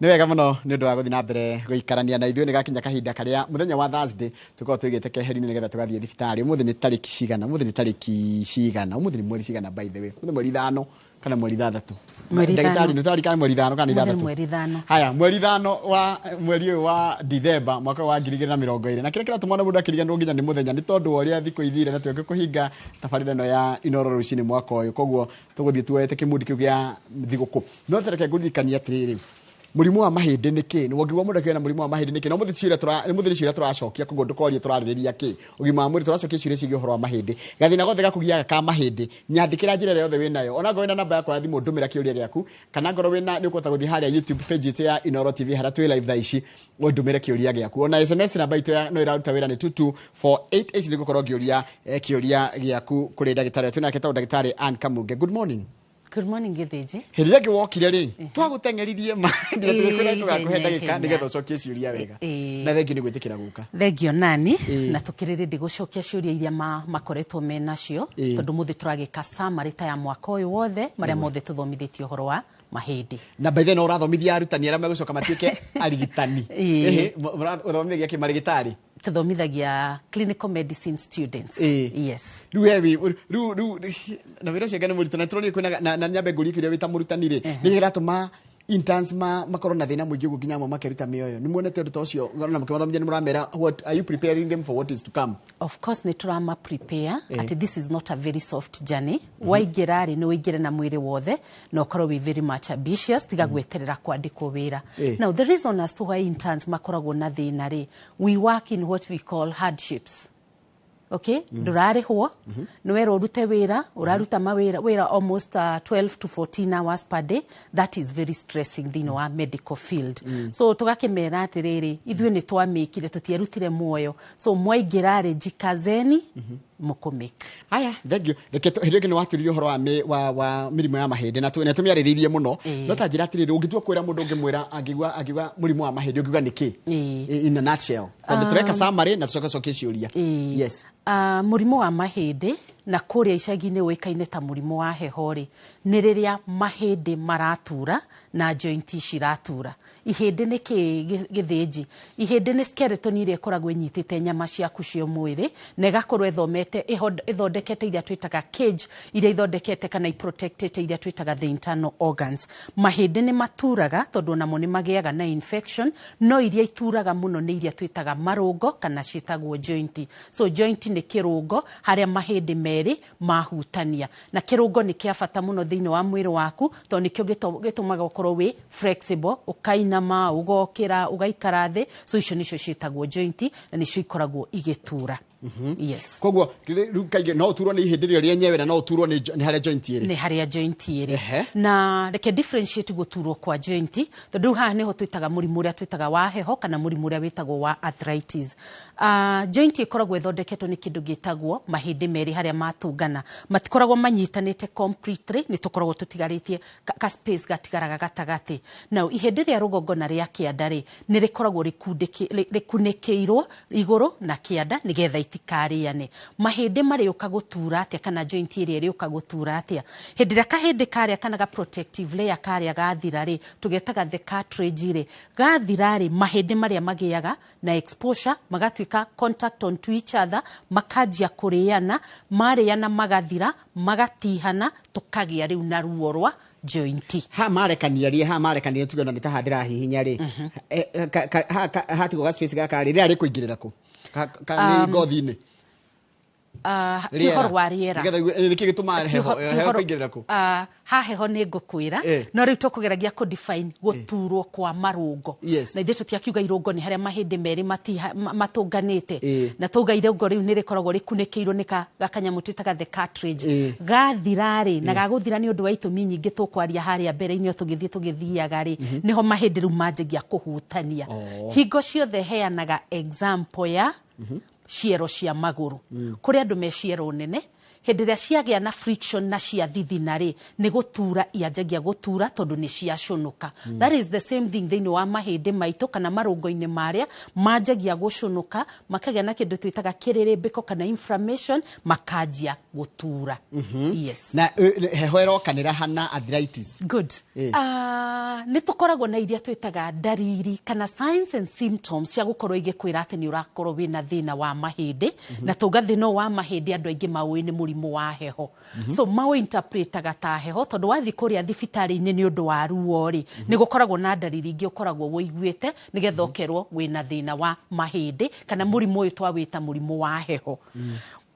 Nĩ wega mũno nĩ ũndũ wa gũthiĩ na mbere gũikarania na ithuĩ. Nĩ gakinya kahinda karĩa mũthenya wa Thursday tũkoragwo tũigĩte keheri-inĩ nĩgetha tũgathiĩ thibitarĩ. Ũmũthĩ nĩ tarĩki cigana? Ũmũthĩ nĩ tarĩki cigana? Ũmũthĩ nĩ mweri cigana, by the way? Ũmũthĩ mweri 5 kana mweri 6? Mweri Ndagĩtarĩ, ithano. nĩ twarikana mweri 5 kana Ũmũthĩ nĩ 6? mweri 5. Haya, mweri 5 wa mweri ũyũ wa Dithemba mwaka wa 2020. Na kĩrĩa kĩratũma ona mũndũ akĩriganĩrwo nginya nĩ mũthenya nĩ tondũ wa ũrĩa thikũ ithire na tweke kũhinga tabarĩra ĩno ya Inoro rũcinĩ mwaka ũyũ. Koguo tũgũthiĩ tuoete kĩmundi kĩu gĩa thigũkũ. No tereke ngũririkanie atĩrĩrĩ, mũrimũ wa mahĩndĩ nĩ kĩ? Nĩ wongiuga mũndũ akĩgĩa na mũrimũ wa mahĩndĩ nĩ kĩ? Na ũmũthĩ ciũria ũmũthĩ nĩ ciũria tũracokia, koguo ndũkorie tũrarĩrĩria kĩ. Ũgima wa mwĩrĩ, tũracokia ciũria ciĩgiĩ ũhoro wa mahĩndĩ. Gathĩna gothe gakũgiaga ka mahĩndĩ, nyandĩkĩra njĩra ĩrĩa yothe wĩnayo. Ona ngorwo wĩna namba yakwa ya thimũ, ndũmĩra kĩũria gĩaku, kana ngorwo wĩna nĩ ũkũhota gũthiĩ harĩa YouTube page itũ ya Inoro TV harĩa twĩ live thaa ici, ũndũmĩre kĩũria gĩaku. Ona SMS namba itũ ya no ĩraruta wĩra nĩ 22488. Nĩ ngũkorwo ngĩũria kĩũria gĩaku kũrĩ ndagĩtarĩ ũrĩa twĩ nake, tondũ Ndagĩtarĩ Ann Kamunge. Good morning. Good morning, Gĩthĩnji. Hĩndĩ ĩrĩa ĩngĩ wokire rĩ, twagũteng'eririe ma nginya tũgĩkwĩra tũgakũhe Ihenya, ndagĩka ihenya. nĩgetha ũcokie ciũria wega. Na thengiũ nĩ gwĩtĩkĩra gũka. Thengio nani. Na tũkĩrĩ ready gũcokia ciũria iria makoretwo me nacio, tondũ mũthĩ tũragĩka summary ta ya mwaka ũyũ wothe, marĩa mothe tũthomithĩtie ũhoro wa mahĩndĩ. Na by the way, no ũrathomithia arutani arĩa megũcoka matuĩke arigitani? Ĩĩ. Ũthomithagia kĩ marĩgĩtarĩ? Tũthomithagia clinical medicine students. Yes. Rĩu we wĩ rĩu na wĩra ũcio nĩ mũritũ na tũronire kwĩna na nyambe ngũrie kĩũria wĩ ta mũrutani rĩ, nĩ kĩratũma interns makorwo na thĩna mũingĩ ũguo nginya amwe makeruta mĩoyo? Nĩ muonete ũndũ ta ũcio na mũkĩmathomithia nĩ mũramera what are you preparing them for what is to come? Of course nĩ tũrama prepare atĩ this is not a very soft journey. Waingĩra rĩ, nĩ ũingĩre na mwĩrĩ wothe na ũkorwo wĩ very much ambitious, tiga gweterera kwandĩkwo wĩra. Now, the reason as to why interns makoragwo na thĩna rĩ, we work in what we call hardships, okay? Ndũrarĩhwo, nĩ werwo ũrute wĩra, ũraruta mawĩra wĩra almost 12 to 14 hours per day. That is very stressing thĩinĩ wa medical field. So tũgakĩmera atĩrĩrĩ, ithuĩ nĩ twamĩkire, tũtierutire muoyo, so mwaingĩra rĩ, jikazeni mũkũmĩka. Haya, thank you. Reke hĩndĩ ĩngĩ nĩ watũririe ũhoro wa mĩrimũ ya mahĩndĩ na tũmĩarĩrĩirie mũno. No ta njĩra atĩrĩrĩ, ũngĩtua kwĩra mũndũ, ũngĩmwĩra angĩigua mũrimũ wa mahĩndĩ, ũngiuga nĩ kĩ in a nutshell? Tondũ tũreka summary na tũcoke cokie ciũria. Yes. Mũrimũ wa mahĩndĩ, na kũrĩa icagi-inĩ ũĩkaine ta mũrimũ wa heho rĩ, nĩ rĩrĩa mahĩndĩ maratura na joint ciratura. Ihĩndĩ nĩ kĩ, Gĩthĩnji? Ihĩndĩ nĩ skeleton ĩrĩa ĩkoragwo ĩnyitĩte nyama ciaku cia mwĩrĩ na ĩgakorwo ĩthomete ĩthondekete iria twĩtaga cage, iria ithondekete kana iprotectĩte iria twĩtaga the internal organs. Mahĩndĩ nĩ maturaga tondũ onamo nĩ magĩaga na infection, no iria ituraga mũno nĩ iria twĩtaga marũngo kana ciĩtagwo joint. So joint nĩ kĩrũngo harĩa mahĩndĩ merĩ mahutania, na kĩrũngo nĩ kĩa bata mũno thĩinĩ wa mwĩrĩ waku tondũ nĩkĩo gĩtũmaga ũkorwo wĩ flexible, ũkainama, ũgokĩra, ũgaikara thĩ. So icio nĩcio ciĩtagwo joint na nĩcio ikoragwo igĩtura, yes. Koguo rĩu kaingĩ no ũturwo nĩ ihĩndĩ rĩo rĩenyewe na no ũturwo nĩ harĩa joint ĩrĩ? Nĩ harĩa joint ĩrĩ. Na reke differentiate gũturwo kwa joint, tondũ rĩu haha nĩho twĩtaga mũrimũ ũrĩa twĩtaga wa heho kana mũrimũ ũrĩa wĩtagwo wa arthritis. Joint ĩkoragwo ĩthondeketwo nĩ kĩndũ gĩtagwo mahĩndĩ merĩ harĩa matũngana. Matikoragwo manyitanĩte completely, nĩ tũkoragwo tũtigarĩtie ka space gatigaraga gatagatĩ. Now, ihĩndĩ rĩa rũgongo na rĩa kĩanda rĩ, nĩ rĩkoragwo rĩkunĩkĩirwo igũrũ na kĩanda nĩgetha itikarĩane. Mahĩndĩ marĩũka gũtura atĩa kana joint ĩrĩa ĩrĩũka gũtura atĩa? Hĩndĩ ĩrĩa kahĩndĩ karĩa kana ga protective layer karĩa gathira rĩ, tũgetaga the cartilage rĩ, gathira rĩ, mahĩndĩ marĩa magĩaga na exposure magatuĩka contact onto each other, makanjia kũrĩana, marĩana magathira, magatihana, tũkagĩa rĩu na ruo rwa joint. Ha marekania rĩ, ha marekania, tuge ona nĩ ta haha ndĩrahihinya rĩ, hatigwo ga space gaka rĩ, rĩera rĩkũingĩrĩra kũ? Nĩ ngothi-inĩ? Ti ũhoro wa rĩera. Nĩgetha nĩkĩ gĩtũmaga heho heho kũingĩrĩra kũ? Ha heho nĩ ngũkwĩra. No rĩu tũkũgeragia kũ define gũturwo kwa marũngo. Na ithuĩ tũtiakiuga irũngo nĩ harĩa mahĩndĩ merĩ matũnganĩte. Na twauga irũngo rĩu nĩ rĩkoragwo rĩkunĩkĩirwo nĩ gakanyamũ twĩtaga the cartilage. Gathira rĩ, na gagũthira nĩ ũndũ wa itũmi nyingĩ tũkwaria harĩa mbere-inĩ o tũgĩthiĩ tũgĩthiaga rĩ, nĩho mahĩndĩ rĩu manjagia kũhutania. Hingo ciothe heanaga example ya Ciero cia magũrũ, kũrĩ andũ me ciero nene, hĩndĩ ĩrĩa ciagĩa na friction na ciathithina rĩ, nĩ gũtura ianjagia gũtura tondũ nĩ ciacũnũka. That is the same thing thĩinĩ wa mahĩndĩ maitũ kana marũngo-inĩ marĩa manjagia gũcũnũka, makagĩa na kĩndũ twĩtaga kĩrĩrĩmbĩko kana inflammation, makanjia gũtura. Yes. Na heho ĩrokanĩra hana arthritis? Good. Nĩ tũkoragwo na iria twĩtaga ndariri kana signs and symptoms cia gũkorwo igĩkwĩra atĩ nĩ ũrakorwo wĩna thĩna wa mahĩndĩ. Na tauga thĩna ũyũ wa mahĩndĩ, andũ aingĩ maũĩ nĩ mũrimũ wa heho, so maũinterpretaga ta heho, tondũ wathiĩ kũrĩa thibitarĩ-inĩ nĩ ũndũ wa ruo rĩ, nĩ gũkoragwo na ndariri ingĩ ũkoragwo wũiguĩte nĩgetha ũkerwo wĩna thĩna wa mahĩndĩ kana mũrimũ ũyũ twawĩta mũrimũ wa heho.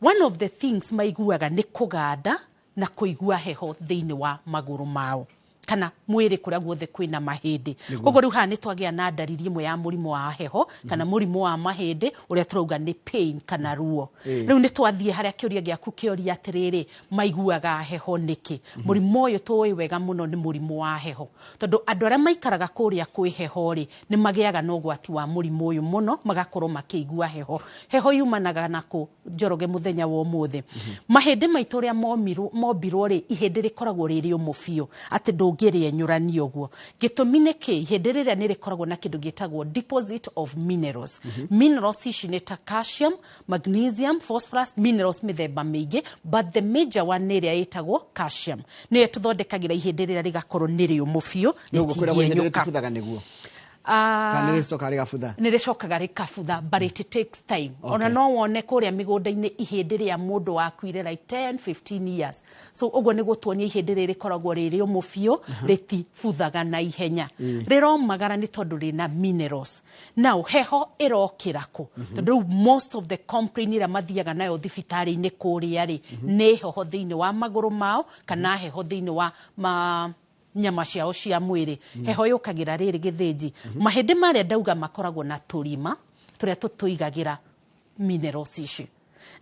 One of the things maiguaga nĩ kũganda na kũigua heho thĩinĩ wa magũrũ mao kana mwĩrĩ kũrĩa guothe kwĩna mahĩndĩ. Koguo rĩu haha nĩ twagĩa na ndariri ĩmwe ya mũrimũ wa heho kana mũrimũ wa mahĩndĩ ũrĩa tũrauga nĩ pain kana ruo. Rĩu nĩ twathiĩ harĩa kĩũria gĩaku kĩoria atĩrĩrĩ, maiguaga heho nĩkĩ? Mũrimũ ũyũ tũĩ wega mũno nĩ mũrimũ wa heho, tondũ andũ arĩa maikaraga kũrĩa kwĩ heho rĩ, nĩ magĩaga na ũgwati wa mũrimũ ũyũ mũno, magakorwo makĩigua heho. Heho yumanaga na kũ, Njoroge? Mũthenya wa ũmũthĩ, mahĩndĩ maitũ ũrĩa mombirwo rĩ, ihĩndĩ rĩkoragwo rĩ rĩũmũ biũ atĩ ndũngĩrĩenyũrania ũguo. Gĩtũmi nĩ kĩ? Ihĩndĩ rĩrĩa nĩ rĩkoragwo na kĩndũ gĩtagwo deposit of minerals. Minerals ici nĩ ta calcium, magnesium, phosphorus, minerals mĩthemba mĩingĩ, but the major one nĩ ĩrĩa ĩtagwo calcium, nĩyo ĩtũthondekagĩra ihĩndĩ rĩrĩa rĩgakorwo nĩ rĩũmũ biũ. Nĩguo kwĩragwo ihĩndĩ rĩtingĩenyũka. Rĩtibuthaga nĩguo kana nĩ rĩcokaga rĩgabutha? Nĩ rĩcokaga rĩkabutha, but it takes time. Ona no wone kũrĩa mĩgũnda-inĩ ihĩndĩ rĩa mũndũ wakuire like 10 15 years. So ũguo nĩ gũtuonia ihĩndĩ rĩrĩ rĩkoragwo rĩ rĩũmũ biũ, rĩtibuthaga na ihenya, rĩromagara nĩ tondũ rĩna minerals. Now heho ĩrokĩra kũ? Tondũ rĩu most of the complain ĩrĩa mathiaga nayo thibitarĩ-inĩ kũrĩa rĩ, nĩ heho thĩinĩ wa magũrũ mao kana heho thĩinĩ wa ma nyama ciao cia mwĩrĩ. Heho yũkagĩra rĩrĩ gĩthĩnji, mahĩndĩ marĩa ndauga makoragwo na tũrima tũrĩa tũtũigagĩra minerals ici.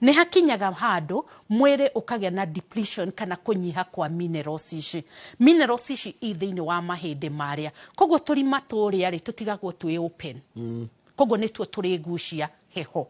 Nĩ hakinyaga handũ mwĩrĩ ũkagĩa na depletion kana kũnyiha kwa minerals ici. Minerals ici i thĩinĩ wa mahĩndĩ marĩa, koguo tũrima tũrĩa rĩ, tũtigagwo twĩ open, koguo nĩtuo tũrĩgucia heho.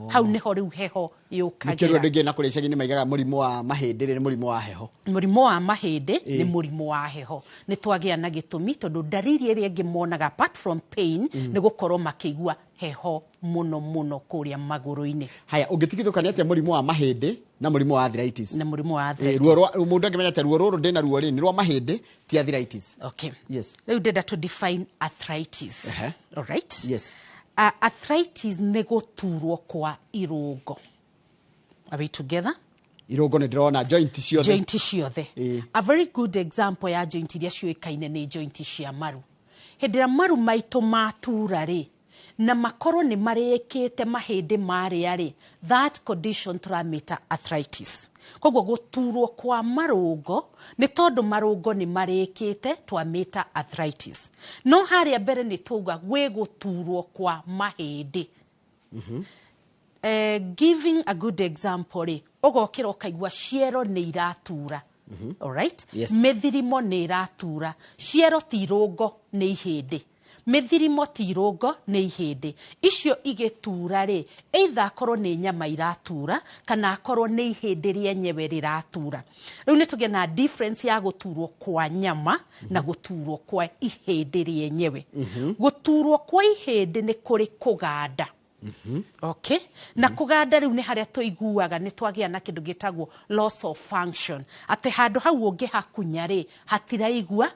Hau nĩho rĩu heho Nĩkĩo yũkagĩra. Andũ aingĩ na kũrĩa icagi-inĩ maigaga mũrimũ wa mahĩndĩ rĩ, nĩ mũrimũ wa heho. Mũrimũ wa mahĩndĩ nĩ mũrimũ wa heho. Nĩ twagĩa na gĩtũmi, tondũ ndariri ĩrĩa ĩngĩ monaga apart from pain nĩ gũkorwo makĩigua heho mũno mũno kũrĩa magũrũ-inĩ. Haya, ũngĩtigithũkania atĩa mũrimũ wa mahĩndĩ na mũrimũ wa arthritis? Na mũrimũ wa arthritis. Ruo rwa mũndũ angĩmenya atĩa ruo rũrũ ndĩna ruo rĩ nĩ rwa mahĩndĩ ti arthritis? Okay. Yes. Rĩu ndĩrenda to define arthritis. All right? Yes. Arthritis nĩ gũturwo kwa irũngo. Are we together? Irũngo nĩ ndĩrona joint ciothe. Joint ciothe. A very good example ya joint iria ciũĩkaine nĩ joint cia maru. Hĩndĩ ĩrĩa maru maitũ matura rĩ, na makorwo nĩ marĩkĩte mahĩndĩ marĩa rĩ, that condition tũramĩta arthritis. Koguo gũturwo kwa marũngo nĩ tondũ marũngo nĩ marĩkĩte, twamĩta arthritis. No harĩa mbere nĩ tauga gwĩ gũturwo kwa mahĩndĩ. Giving a good example rĩ, ũgokĩra ũkaigua ciero nĩ iratura. Alright? Yes. Mĩthirimo nĩ ĩratura. Ciero ti irũngo, nĩ ihĩndĩ. Mĩthirimo ti irũngo, nĩ ihĩndĩ. Icio igĩtura rĩ, either akorwo nĩ nyama iratura kana akorwo nĩ ihĩndĩ rĩenyewe rĩratura. Rĩu nĩ tũgĩa na difference ya gũturwo kwa nyama na gũturwo kwa ihĩndĩ rĩenyewe. Gũturwo kwa ihĩndĩ nĩ kũrĩ kũganda. Okay, na kũganda rĩu nĩ harĩa tũiguaga nĩ twagĩa na kĩndũ gĩtagwo loss of function, atĩ handũ hau ũngĩhakunya rĩ, hatiraigua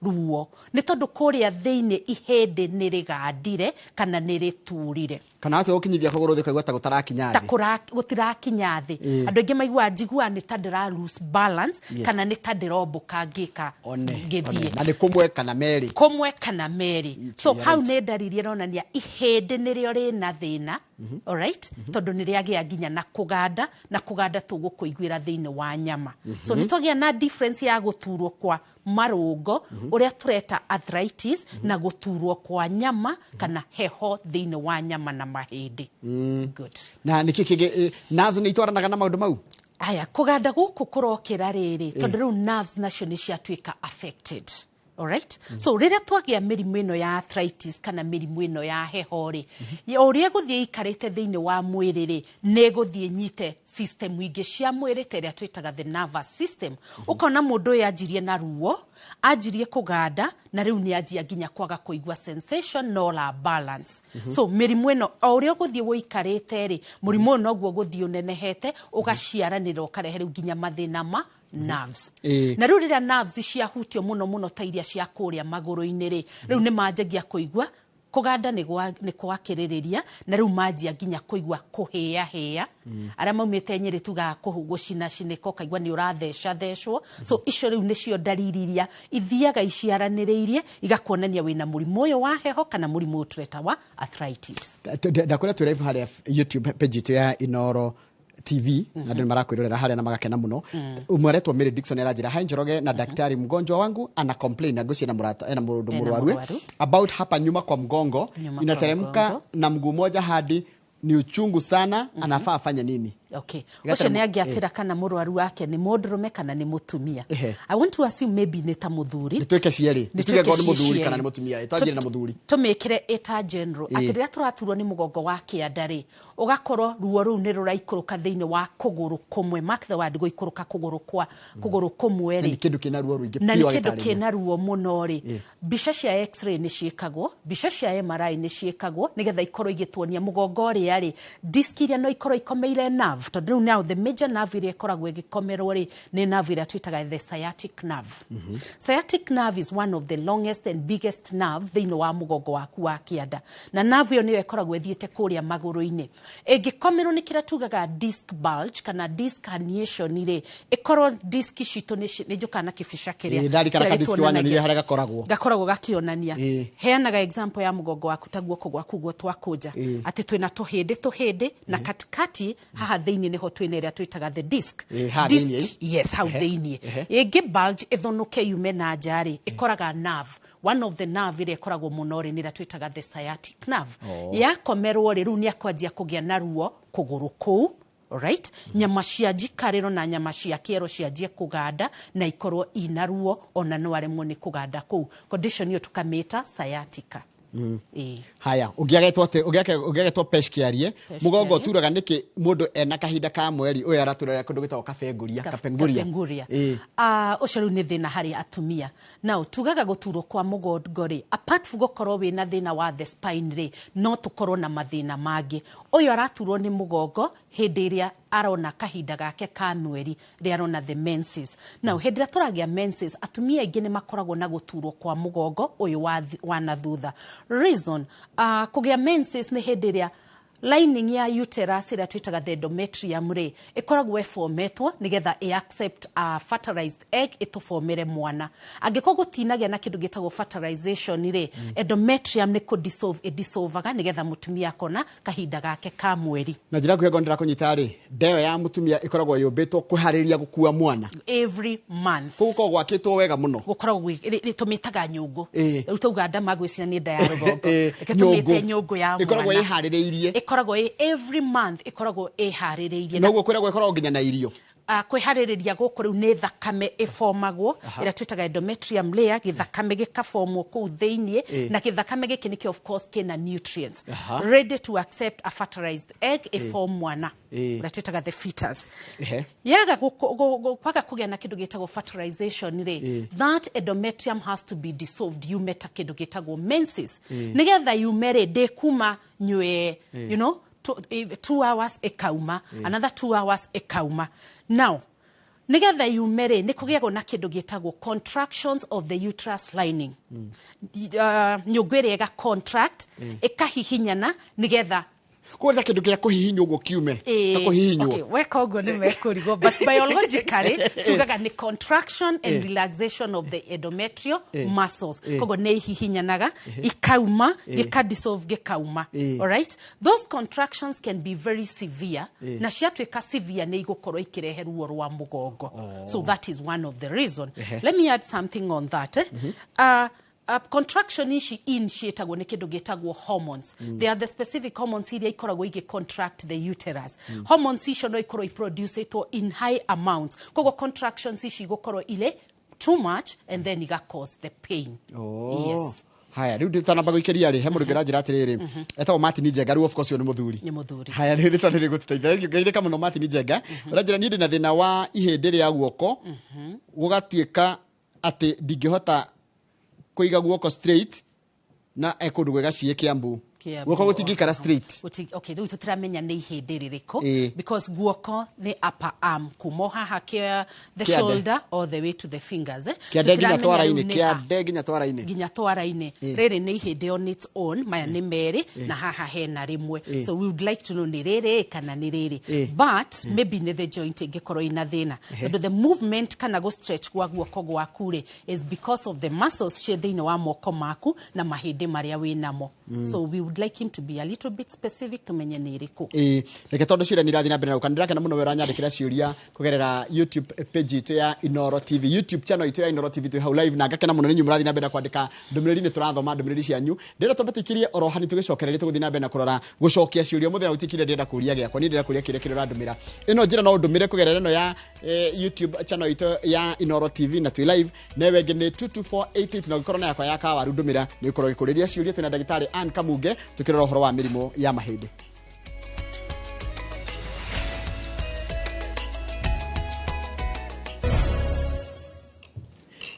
ruo nĩ tondũ kũrĩa thĩinĩ ihĩndĩ nĩ rĩgandire kana nĩ rĩturire. Kana watua gũkinyithia kũgũrũ thĩ ũkaigua ta gũtarakinya ta thĩ. Gũtirakinya thĩ. Andũ aingĩ maiguaga, njiguaga nĩ ta ndĩra lose balance kana nĩ ta ndĩrombũka ngĩka one ngĩthiĩ. One. Na nĩ kũmwe kana merĩ? Kũmwe kana merĩ. So You're hau right. nĩ ndariri ĩronania ihĩndĩ nĩrĩo rĩna thĩna, alright, tondũ nĩ rĩagĩa nginya na kũganda, na kũganda tũgũkũiguĩra thĩinĩ wa nyama. So nĩ twagĩa na difference ya gũturwo kwa marũngo ũrĩa tũreta arthritis na gũturwo kwa nyama kana heho thĩinĩ wa nyama na mahĩndĩ. Good. Na nĩkĩ kĩngĩ? Nerves nĩ itwaranaga na maũndũ mau? Aya, kũganda gũkũ kũrokĩra rĩrĩ tondũ rĩu nerves nacio nĩ ciatuĩka affected. Alright? So rĩrĩa twagĩa mĩrimũ ĩno ya arthritis kana mĩrimũ ĩno ya heho rĩ, o ũrĩa ĩgũthiĩ ĩikarĩte thĩinĩ wa mwĩrĩ rĩ, nĩ ĩgũthiĩ ĩnyite system ingĩ cia mwĩrĩ ta ĩrĩa twĩtaga the nervous system. Ũkona mũndũ ũyũ anjirie na ruo, anjirie kũganda, na rĩu nĩ anjia nginya kwaga kũigua sensation no la balance. So mĩrimũ ĩno o ũrĩa ũgũthiĩ wũikarĩte rĩ, mũrimũ ũyũ noguo ũgũthiĩ ũnenehete, ũgaciaranĩra, ũkarehe rĩu nginya mathĩna ma nerves. Na rĩu rĩrĩa nerves ciahutio mũno mũno ta iria cia kũrĩa magũrũ-inĩ rĩ, rĩu nĩ manjagia kũigua kũganda nĩ gwakĩrĩrĩria, na rĩu manjia nginya kũigua kũhĩahĩa. Arĩa maumĩte Nyĩrĩ tugaga gũcinacinĩka, ũkaigua nĩ ũrathecathecwo. So icio rĩu nĩcio ndariri iria ithiaga iciaranĩrĩirie igakuonania wĩna mũrimũ ũyũ wa heho kana mũrimũ ũyũ tũreta wa arthritis. Ndakwĩra twĩ live harĩa YouTube page itũ ya Inoro TV na andũ nĩ marakwĩrorera harĩa na magakena mũno. Ũmwe aretwo Mary Dixon aranjĩra, "Hi Njoroge na daktari, mgonjwa wangu ana complain na ngwĩciria na mũrata ena mũndũ Ena mũrwaru mũrwaru. about hapa nyuma kwa mgongo, Nyuma kwa inateremka mgongo. na mguu moja hadi ni uchungu sana, anafaa afanye nini?" Okay. Gatara Ũcio nĩ angĩatĩra kana mũrwaru wake nĩ mũndũrũme kana nĩ mũtumia. I want to assume maybe nĩ ta mũthuri. Nĩ twĩke cierĩ. Nĩ nĩ tuge twĩke ngorwo nĩ mũthuri cierĩ. kana nĩ mũtumia, twanjĩre na mũthuri. Tũmĩkĩre ĩta general atĩ rĩrĩa tũraturwo nĩ mũgongo wa kĩanda rĩ, ũgakorwo ruo rũu nĩ rũraikũrũka thĩinĩ wa kũgũrũ kũmwe, mark the word, gũikũrũka kũgũrũ kwa kũgũrũ kũmwe Na rĩ, nĩ kĩndũ kĩna ruo rũingĩ na nĩ biũ kĩndũ agĩtarĩria. Kĩna ruo mũno rĩ, mbica cia X-ray nĩ ciĩkagwo, mbica cia MRI nĩ ciĩkagwo nĩgetha ikorwo igĩtuonia mũgongo ũrĩa rĩ, disc iria no ikorwo ikomeire nerve, tondũ rĩu now the major nerve ĩrĩa ĩkoragwo ĩgĩkomerwo rĩ, nĩ nerve ĩrĩa twĩtaga the sciatic nerve. Sciatic nerve is one of the longest and biggest nerve thĩinĩ wa mũgongo waku wa kĩanda, na nerve ĩyo nĩyo ĩkoragwo ĩthiĩte kũrĩa magũrũ-inĩ. Ĩngĩkomerwo nĩ kĩrĩa tugaga disc bulge kana disc herniation rĩ, ĩkorwo disc citũ nĩ njũkaga na kĩbica kĩrĩa Ndarikana kĩrĩa ka disc gĩtuonanagia- wanyonirie harĩa gakoragwo. Gakoragwo gakĩonania. Heanaga example ya mũgongo waku ta guoko gwaku guo twakũnja, atĩ twĩna tũhĩndĩ tũhĩndĩ, na katikati haha thĩinĩ nĩho twĩna ĩrĩa twĩtaga the disc. Haha Disc- thĩinĩ? Yes, hau thĩinĩ. Ĩngĩ bulge ĩthũnũke yume na nja rĩ, ĩkoraga nerve, one of the nerve ĩrĩa ĩkoragwo mũno rĩ, nĩ ĩrĩa twĩtaga the sciatic nerve. Yakomerwo rĩ, rĩu nĩ akwanjia kũgĩa na ruo kũgũrũ kũu. Alright? Nyama cia njikarĩro na nyama cia kĩero cianjie kũganda na ikorwo ina ruo, ona no aremwo nĩ kũganda kũu. Condition ĩyo tũkamĩta sciatica. Ĩĩ. Haya, ũngĩagetwo atĩ ũngĩagetwo Pesh Kĩarie, Pesh mũgongo Kĩarie. ũturaga nĩkĩ mũndũ ena kahinda ka mweri? Ũyũ araturera kũndũ gwĩtagwo Kabenguria. Kapenguria. Kapenguria. Ĩĩ. Ũcio rĩu nĩ thĩna harĩ atumia. Now tugaga gũturwo kwa mũgongo rĩ, apart from gũkorwo wĩna thĩna wa the spine rĩ, no tũkorwo na mathĩna mangĩ. Ũyũ araturwo nĩ mũgongo hĩndĩ ĩrĩa arona kahinda gake ka mweri, rĩrĩa arona the menses. Now hĩndĩ ĩrĩa tũragĩa menses, atumia aingĩ nĩ makoragwo na gũturwo kwa mũgongo ũyũ wa na thutha. Reason, kũgĩa menses nĩ hĩndĩ ĩrĩa lining ya uterus ĩrĩa twĩtaga the endometrium rĩ, ĩkoragwo ĩfometwo nĩgetha ĩ accept a fertilized egg ĩtũbomere mwana. Angĩkorwo gũtinagĩa na kĩndũ gĩtagwo fertilization rĩ, endometrium nĩ kũ dissolve ĩdissolvaga nĩgetha mũtumia akona kahinda gake ka mweri. Na njĩra nguhĩ, ngorwo ndĩrakũnyita rĩ, ndeo ya mũtumia ĩkoragwo yũmbĩtwo kwĩharĩrĩria gũkua mwana. Every month. Kũu gũkoragwo gwakĩtwo wega mũno. Gũkoragwo tũmĩtaga nyũngũ. Rĩu tauga nda magwĩciria nĩ nda ya rũgongo. Reke tũmĩte nyũngũ ya Ĩkoragwo mwana. ĩharĩrĩirie. Ĩkoragwo ĩ every month ĩkoragwo ĩharĩrĩirie. Noguo kwĩragwo ĩkoragwo nginya na irio. Kwĩharĩrĩria gũkũ rĩu nĩ thakame ĩbomagwo ĩrĩa twĩtaga endometrium layer, gĩthakame gĩkabomwo kũu thĩiniĩ, na gĩthakame gĩkĩ nĩkĩo of course kĩna nutrients ready to accept a fertilized egg ĩform mwana ũrĩa twĩtaga the fetus. Yaga kwaga kũgĩa na kĩndũ gĩtagwo fertilization rĩ, that endometrium has to be dissolved yume ta kĩndũ gĩtagwo menses. Nĩgetha yume rĩ, ndĩkuma nywe 2 hours ĩkauma, another 2 hours ĩkauma. Now nigetha yume rĩ, nĩ kũgĩagwo na kĩndũ gĩtagwo contractions of the uterus lining. Nyũngũ ĩrĩa ĩga contract, ĩkahihinyana nĩgetha Koguo ta kĩndũ kĩa kũhihinywo ũguo kiume, ta kũhihinywo. Okay, weka ũguo nĩ mekũrigwo, but biologically tugaga nĩ contraction and relaxation of the endometrial muscles. Koguo nĩ ihihinyanaga ikauma, gĩkadissolve, gĩkauma. Alright, those contractions can be very severe, na ciatuĩka severe nĩ igũkorwo ikĩrehe ruo rwa mũgongo. So that is one of the reason. Let me add something on that, eh? Contraction ici initiatagwo nĩ kĩndũ gĩtagwo hormones. They are the specific hormones iria ikoragwo igĩ contract the uterus. Hormones icio no ikorwo iproducetwo in high amounts, koguo contractions ici igũkorwo irĩ too too much and then iga cause the pain. Oh. Yes. Haya, rĩu ndĩtanamba gũikĩria rĩ, he mũndũ ũngĩ ũranjĩra atĩrĩrĩ, etagwo Martin Njenga. Rĩu of course ũyũ nĩ mũthuri. Nĩ mũthuri. Haya, rĩu rĩtwa nĩ rĩgũtũteithia. Ngeithĩka mũno Martin Njenga. Ũranjĩra niĩ ndĩna thĩna wa ihĩndĩ rĩa guoko, gũgatuĩka atĩ ndingĩhota kũiga guoko straight, na e kũndũ gwega ciĩ Kiambu. Kiambu. Guoko gũtingĩikara straight. Okay, rĩu tũtiramenya nĩ ihĩndĩ rĩrĩkũ, because guoko nĩ upper arm kuma o haha kĩa the Kĩande. shoulder all the way to the fingers, eh. Kĩande nginya Tũtiramenya twara-inĩ. rĩu nĩ ha. Kĩande nginya twara-inĩ. Nginya twara-inĩ. Rĩrĩ nĩ ihĩndĩ on its own, maya nĩ merĩ na haha hena rĩmwe, so we would like to know nĩ rĩrĩ kana nĩ rĩrĩ, but maybe nĩ the joint ĩngĩkorwo ina thĩna, tondũ the movement kana go stretch gwa guoko gwaku rĩ is because of the muscles ciĩ thĩinĩ wa moko maku na mahĩndĩ marĩa wĩ namo. So we would like him to be a little bit specific tumenye nĩ ĩrĩkũ. Ĩĩ, reke tondũ ciũria nĩ irathiĩ na mbere na gũka, nĩndĩrakena mũno we ũranyandĩkĩra ciũria kũgerera YouTube page itũ ya Inoro TV, YouTube channel itũ ya Inoro TV. Twĩ hau live na ngakena mũno nĩ inyuĩ mũrathiĩ na mbere na kwandĩka ndũmĩrĩri. Nĩ tũrathoma ndũmĩrĩri cianyu. Ndĩrenda twambe tũikĩrie oro hani, tũgĩcokereria tũgũthiĩ na mbere na kũrora gũcokia ciũria. Mũthenya ũtikire ndĩrenda kũria gĩakwa, niĩ ndĩrenda kũria kĩrĩa kĩrĩa ũrandũmĩra. Ĩno njĩra no ũndũmĩre kũgerera ĩno ya YouTube channel itũ ya Inoro TV na twĩ live. Newe ĩngĩ nĩ 22488, na ũngĩkorwo na yakwa ya kawaru ndũmĩra, nĩ ũkorwo ũgĩkũrĩria ciũria. Twĩna ndagĩtarĩ Ann Kamunge tũkĩrora ũhoro wa mĩrimũ ya mahĩndĩ.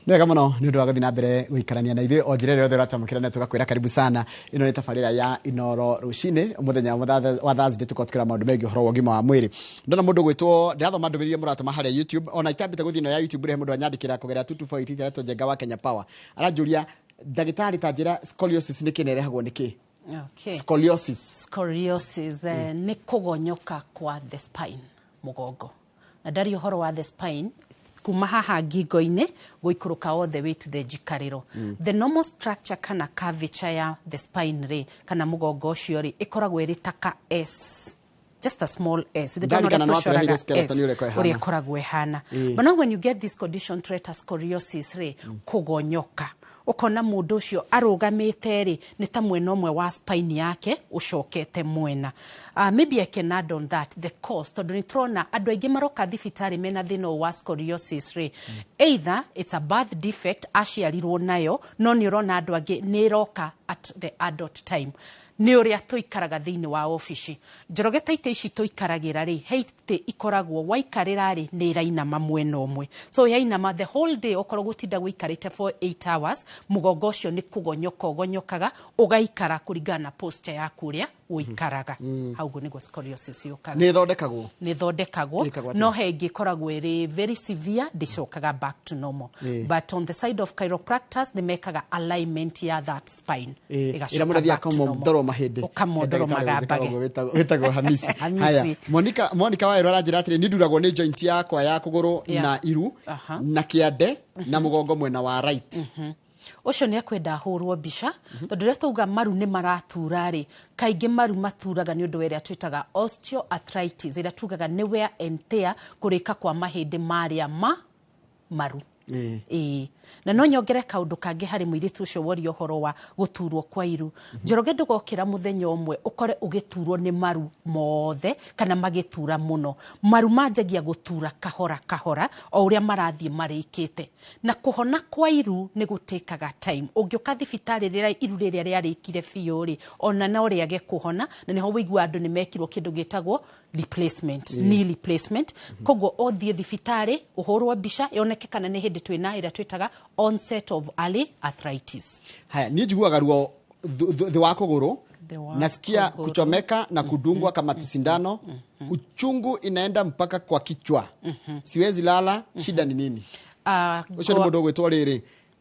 Nĩ wega mũno nĩ ũndũ wa gũthiĩ na mbere gũikarania na ithuĩ o njĩra ĩrĩa yothe ũratwamũkĩra, na tũgakwĩra karibu sana. Ĩno nĩ tabarĩra ya Inoro rũcinĩ, mũthenya wa Thursday tũkorwo tũkĩrora maũndũ megiĩ ũhoro wa ũgima wa mwĩrĩ. Ndona mũndũ gwĩtwo, ndĩrathoma ndũmĩrĩri iria mũratũma harĩa YouTube. Ona itambĩte gũthiĩ ĩno ya YouTube, rĩ, mũndũ anyandĩkĩra kũgerera 22488, aretwo Njenga wa Kenya Power, aranjũria, ndagĩtarĩ, ta njĩra scoliosis nĩ kĩ na ĩrehagwo nĩ kĩ? Okay. Scoliosis. Scoliosis nĩ kũgonyoka kwa the spine, mũgongo, na ndari ũhoro wa the spine kuma haha ngingo-inĩ gũikũrũka all the way to the njikarĩro. The normal structure kana curvature ya the spine rĩ, kana mũgongo ũcio rĩ, ĩkoragwo ĩrĩ ta ka S, just a small S. Ndarikana no atũreheire skeleton ũrĩa ĩkoragwo ĩhana. Ũrĩa ĩkoragwo ĩhana. But now when you get this condition tũreta scoliosis rĩ, kũgonyoka, ũkona mũndũ ũcio arũgamĩte rĩ, nĩ ta mwena ũmwe wa spine yake ũcokete mwena. Maybe I can add on that the cause, tondũ nĩ tũrona andũ aingĩ maroka thibitarĩ mena thĩna ũyũ wa scoliosis rĩ, either it's a birth defect, aciarirwo nayo, no nĩ ũrona andũ angĩ nĩ ĩroka at the adult time, nĩ ũrĩa tũikaraga thĩinĩ wa obici. Njoroge, ta itĩ ici tũikaragĩra rĩ, he itĩ ikoragwo waikarĩra rĩ, nĩ ĩrainama mwena ũmwe, so yainama the whole day, okorwo gũtinda gũikarĩte for 8 hours, mũgongo ũcio nĩ kũgonyoka ũgonyokaga, ũgaikara kũringana na posture yaku ũrĩa ũikaraga. Hau ũguo nĩguo scoliosis yũkaga. Nĩ ĩthondekagwo? Nĩ ĩthondekagwo. Ĩkagwo atĩa? No he ĩngĩ ĩkoragwo ĩrĩ very severe, ndĩcokaga back to normal, but on the side of chiropractors nĩ mekaga alignment ya that spine, ĩgacoka ĩrĩa mũrathiĩ back to normal. akamondorwo mahĩndĩ. Ũkamondorwo magambage. Wĩtagwo Hamisi. Hamisi. Haya, Monica Waero aranjĩra atĩrĩ, niĩ nduragwo nĩ joint yakwa ya kũgũrũ na iru na kĩande na mũgongo mwena wa right. Ũcio nĩ ekwenda ahũrwo mbica, tondũ rĩrĩa twauga maru nĩ maratura rĩ, kaingĩ maru maturaga nĩ ũndũ wa ĩrĩa twĩtaga osteoarthritis, ĩrĩa tugaga nĩ wear and tear, kũrĩka kwa mahĩndĩ marĩa ma maru. Ĩĩ, na no nyongere kaũndũ kangĩ harĩ mũirĩtu ũcio woria ũhoro wa gũturwo kwa iru. Njoroge, ndũgokĩra mũthenya ũmwe ũkore ũgĩturwo nĩ maru mothe kana magĩtura mũno. Maru manjagia gũtura kahora kahora o ũrĩa marathiĩ marĩkĩte, na kũhona kwa iru nĩ gũtĩkaga time. Ũngĩũka thibitarĩ rĩrĩa iru rĩrĩa rĩarĩkire biũ rĩ, ona no rĩage kũhona, na nĩho wĩigua andũ nĩ mekirwo kĩndũ gĩtagwo replacement, knee replacement. Koguo ũthiĩ thibitarĩ ũhũrwo mbica yoneke kana nĩ hĩndĩ twĩna ĩrĩa twĩtaga onset of early arthritis. Haya, niĩ njiguaga ruo thĩ wa kũgũrũ. Thĩ wa Nasikia kũgũrũ. Kuchomeka na kudungwa kama sindano, uchungu inaenda mpaka kwa kichwa, siwezi lala. Shida ni nini? Ũcio nĩ mũndũ ũgwĩtwo rĩrĩ,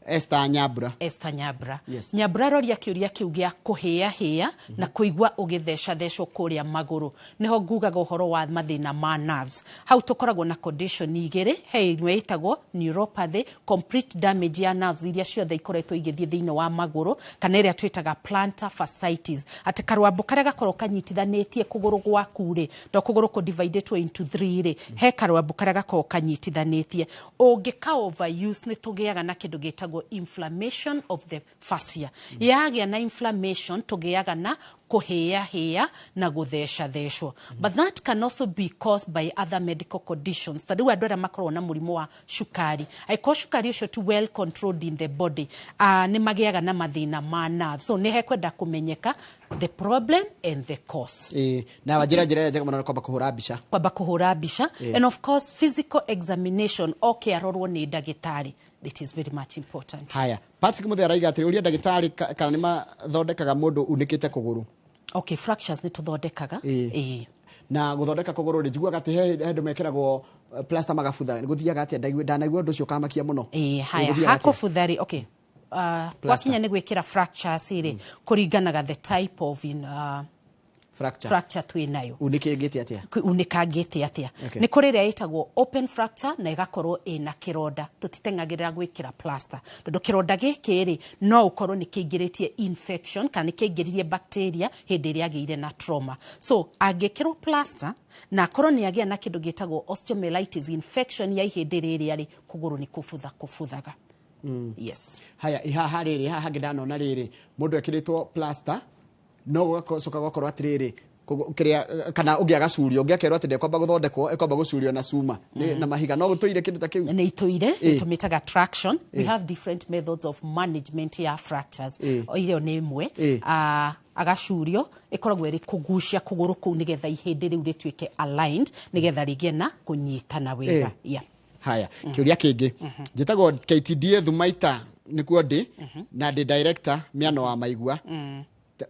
Esther Nyambura. Esther Nyambura. Yes. Nyambura roria kĩũria kĩu gĩa kũhĩa-hĩa na kũigua ũgĩtheca-thecwo kũrĩa magũrũ, nĩho ngugaga ũhoro wa mathĩna ma nerves. Hau tũkoragwo na condition igĩrĩ. He ĩmwe ĩtagwo neuropathy, complete damage ya nerves iria ciothe ikoretwo igĩthiĩ thĩinĩ wa magũrũ, kana ĩrĩa twĩtaga plantar fasciitis, atĩ karwambo karĩa gakoragwo kanyitithanĩtie kũgũrũ gwaku rĩ, to kũgũrũ kũ divided into three rĩ, he karwambo karĩa gakoragwo kanyitithanĩtie, ũngĩka overuse nĩ tũgĩaga na kĩndũ gĩtagwo gĩtagwo inflammation of the fascia. Yagĩa na inflammation, tũgĩaga na kũhĩahĩa na gũthecathecwo. But that can also be caused by other medical conditions. Ta rĩu andũ arĩa makoragwo na mũrimũ wa cukari, angĩkorwo cukari ũcio ti well controlled in the body, nĩ magĩaga na mathĩna ma nerve. So nĩ hekwenda kũmenyeka the problem and the cause. Ĩĩ, na wanjĩra njĩra ĩrĩa njega mũno nĩ kwamba kũhũra mbica. Kwamba kũhũra mbica and of course physical examination, oke arorwo nĩ ndagĩtarĩ. It is very much important. Haya, Patrick Mũthee araiga atĩrĩ, ũria ndagĩtarĩ kana nĩ mathondekaga mũndũ unĩkĩte kũgũrũ. Okay, fractures nĩ tũthondekaga. Ĩĩ. Ĩĩ. Na gũthondeka kũgũrũ rĩ, njiguaga atĩ he handũ mekĩragwo plaster magabutha. Gũthiaga atĩa? Ndanaigua ũndũ ũcio ũkamakia mũno. Ĩĩ, haya. Gũthiaga atĩa? Hakũbutha rĩ, okay, gwakinya nĩ gwĩkĩra fractures rĩ, kũringanaga the type of fracture, fracture twĩ nayo. Unĩkĩngĩte atĩa? Unĩkangĩte atĩa. Nĩ kũrĩ ĩrĩa ĩtagwo open fracture na ĩgakorwo ĩna kĩronda. Tũtiteng'agĩrĩra gwĩkĩra plaster tondũ kĩronda gĩkĩ rĩ, no ũkorwo nĩ kĩingĩrĩtie infection kana nĩ kĩaingĩririe bacteria hĩndĩ ĩrĩa agĩire na trauma. So angĩkĩrwo plaster na akorwo nĩ agĩa na kĩndũ gĩtagwo osteomyelitis, infection ya ihĩndĩ rĩrĩa rĩ, kũgũrũ nĩ kũbutha kũbuthaga. Yes. Haya, ihaha rĩrĩ, haha hangĩ ndanona rĩrĩ, mũndũ ekĩrĩtwo plaster no gũgacoka gũgakorwo atĩrĩrĩ, kĩrĩa kana ũngĩ agacurio, ũngĩ akerwo atĩ ndekwamba gũthondekwo, ekwamba gũcurio na cuma na mahiga. No gũtũire kĩndũ ta kĩu? Nĩ itũire. Tũmĩtaga traction. We have different methods of management ya fractures. Ĩyo nĩ ĩmwe. Agacurio, ĩkoragwo ĩrĩ kũgucia kũgũrũ kũu nĩgetha ihĩndĩ rĩu rĩtuĩke aligned, nĩgetha rĩgĩe na kũnyitana wega. Yeah. Haya, kĩũria kĩngĩ, njĩtagwo KTDA Thumaita nĩkuo ndĩ na ndĩ director mĩano wa maigua.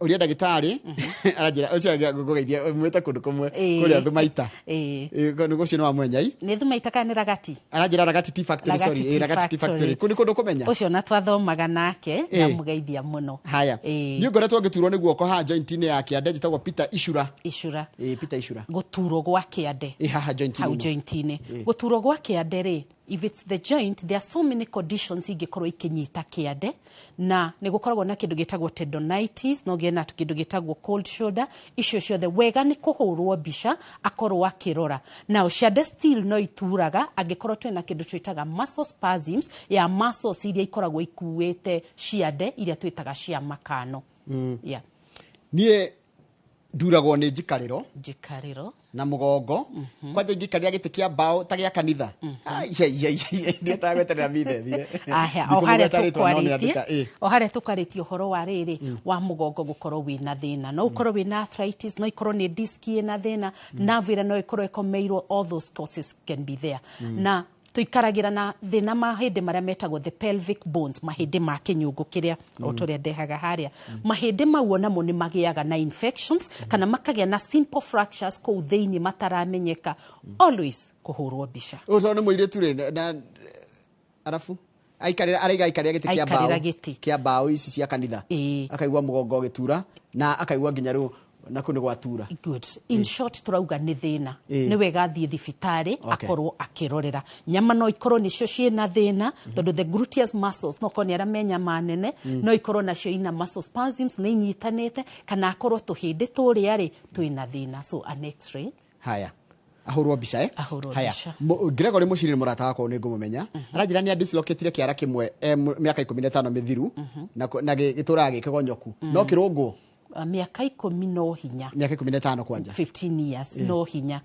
Ũria ndagĩtarĩ, aranjĩra ũcio ngũgeithia mwĩte kũndũ kũmwe kũrĩa Thumaita. Nĩ ũcio nĩ wa mwenyai. Nĩ Thumaita kana nĩ Ragati? Aranjĩra Ragati Tea Factory. Ragati Sorry. Tea Ragati Tea Factory. Factory. Kũu nĩ kũndũ kũmenya. Ũcio na twathomaga nake, ndamũgeithia mũno. Haya, niĩ ngoretwo ngĩturwo nĩ guoko haha joint-inĩ ya kĩande. Njĩtagwo Peter Icura. Icura. Ĩĩ, Peter Icura. Gũturwo gwa kĩande. Ĩĩ, haha joint-inĩ hau ĩno. Joint-inĩ gũturwo gwa kĩande rĩ, if it's the joint, there are so many conditions ingĩkorwo ikĩnyita kĩande, na nĩ gũkoragwo na kĩndũ gĩtagwo tendonitis, no gĩe na kĩndũ gĩtagwo cold shoulder. Icio ciothe wega nĩ kũhũrwo mbica akorwo akĩrora. Now ciande still no ituraga angĩkorwo twĩna kĩndũ twĩtaga muscle spasms ya muscles iria ikoragwo ikuĩte ciande, iria twĩtaga cia makano. Yeah. Niĩ nduragwo nĩ njikarĩro. Njikarĩro. Na mũgongo. Kwanja ingĩikarĩra gĩtĩ kĩa mbaũ ta gĩa kanitha. Ai, ai, ai, ai, ndietagweterera mithethire. Aya, o harĩa Ndikũmũgweta rĩtwa, no nĩ tũkwarĩtie andĩka, ĩ. O harĩa tũkwarĩtie ũhoro wa rĩrĩ wa mũgongo gũkorwo wĩna thĩna, no ũkorwo wĩna arthritis, no ikorwo nĩ disc ĩna thĩna, nerve ĩrĩa no ĩkorwo ĩkomeirwo. All those causes can be there. Na tũikaragĩra na thĩna mahĩndĩ marĩa metagwo the pelvic bones, mahĩndĩ ma kĩnyũngũ kĩrĩa o tũrĩa ndehaga harĩa. Mahĩndĩ mau onamo nĩ magĩaga na infections kana makagĩa na simple fractures kũu thĩinĩ mataramenyeka. Always kũhũrwo mbica. Ũyũ tondũ nĩ mũirĩtu rĩ, na arabu aikarĩra, araiga aikarĩra gĩtĩ kĩa mbaũ. Aikarĩra gĩtĩ. Kĩa mbaũ ici cia kanitha. Akaigua mũgongo ũgĩtura na akaigua nginya rĩu na kũu nĩ gwatura. Good. In short, turauga nĩ thĩna. Nĩ wega athiĩ thibitarĩ akorwo akĩrorera nyama. No ikorwo nĩcio ciĩna thĩna, tondũ the gluteus muscles, no korwo nĩ arĩa me nyama nene, no ikorwo nacio ina muscle spasms, nĩ inyitanĩte, kana akorwo tũhĩndĩ tũrĩa rĩ twĩna thĩna. So an X-ray. Haya, ahũrwo mbica, eh? Ahũrwo Haya. mbica. Gregory Mũciri nĩ mũrata wakwa, nĩ ngũmũmenya. Aranjĩra nĩ adislocatire kĩara kĩmwe mĩaka 15 mĩthiru na gĩtũraga gĩkĩgonyoku. No kĩrũngwo? Mĩaka 10 no hinya. Mĩaka 15 kwanja. 15 years no hinya.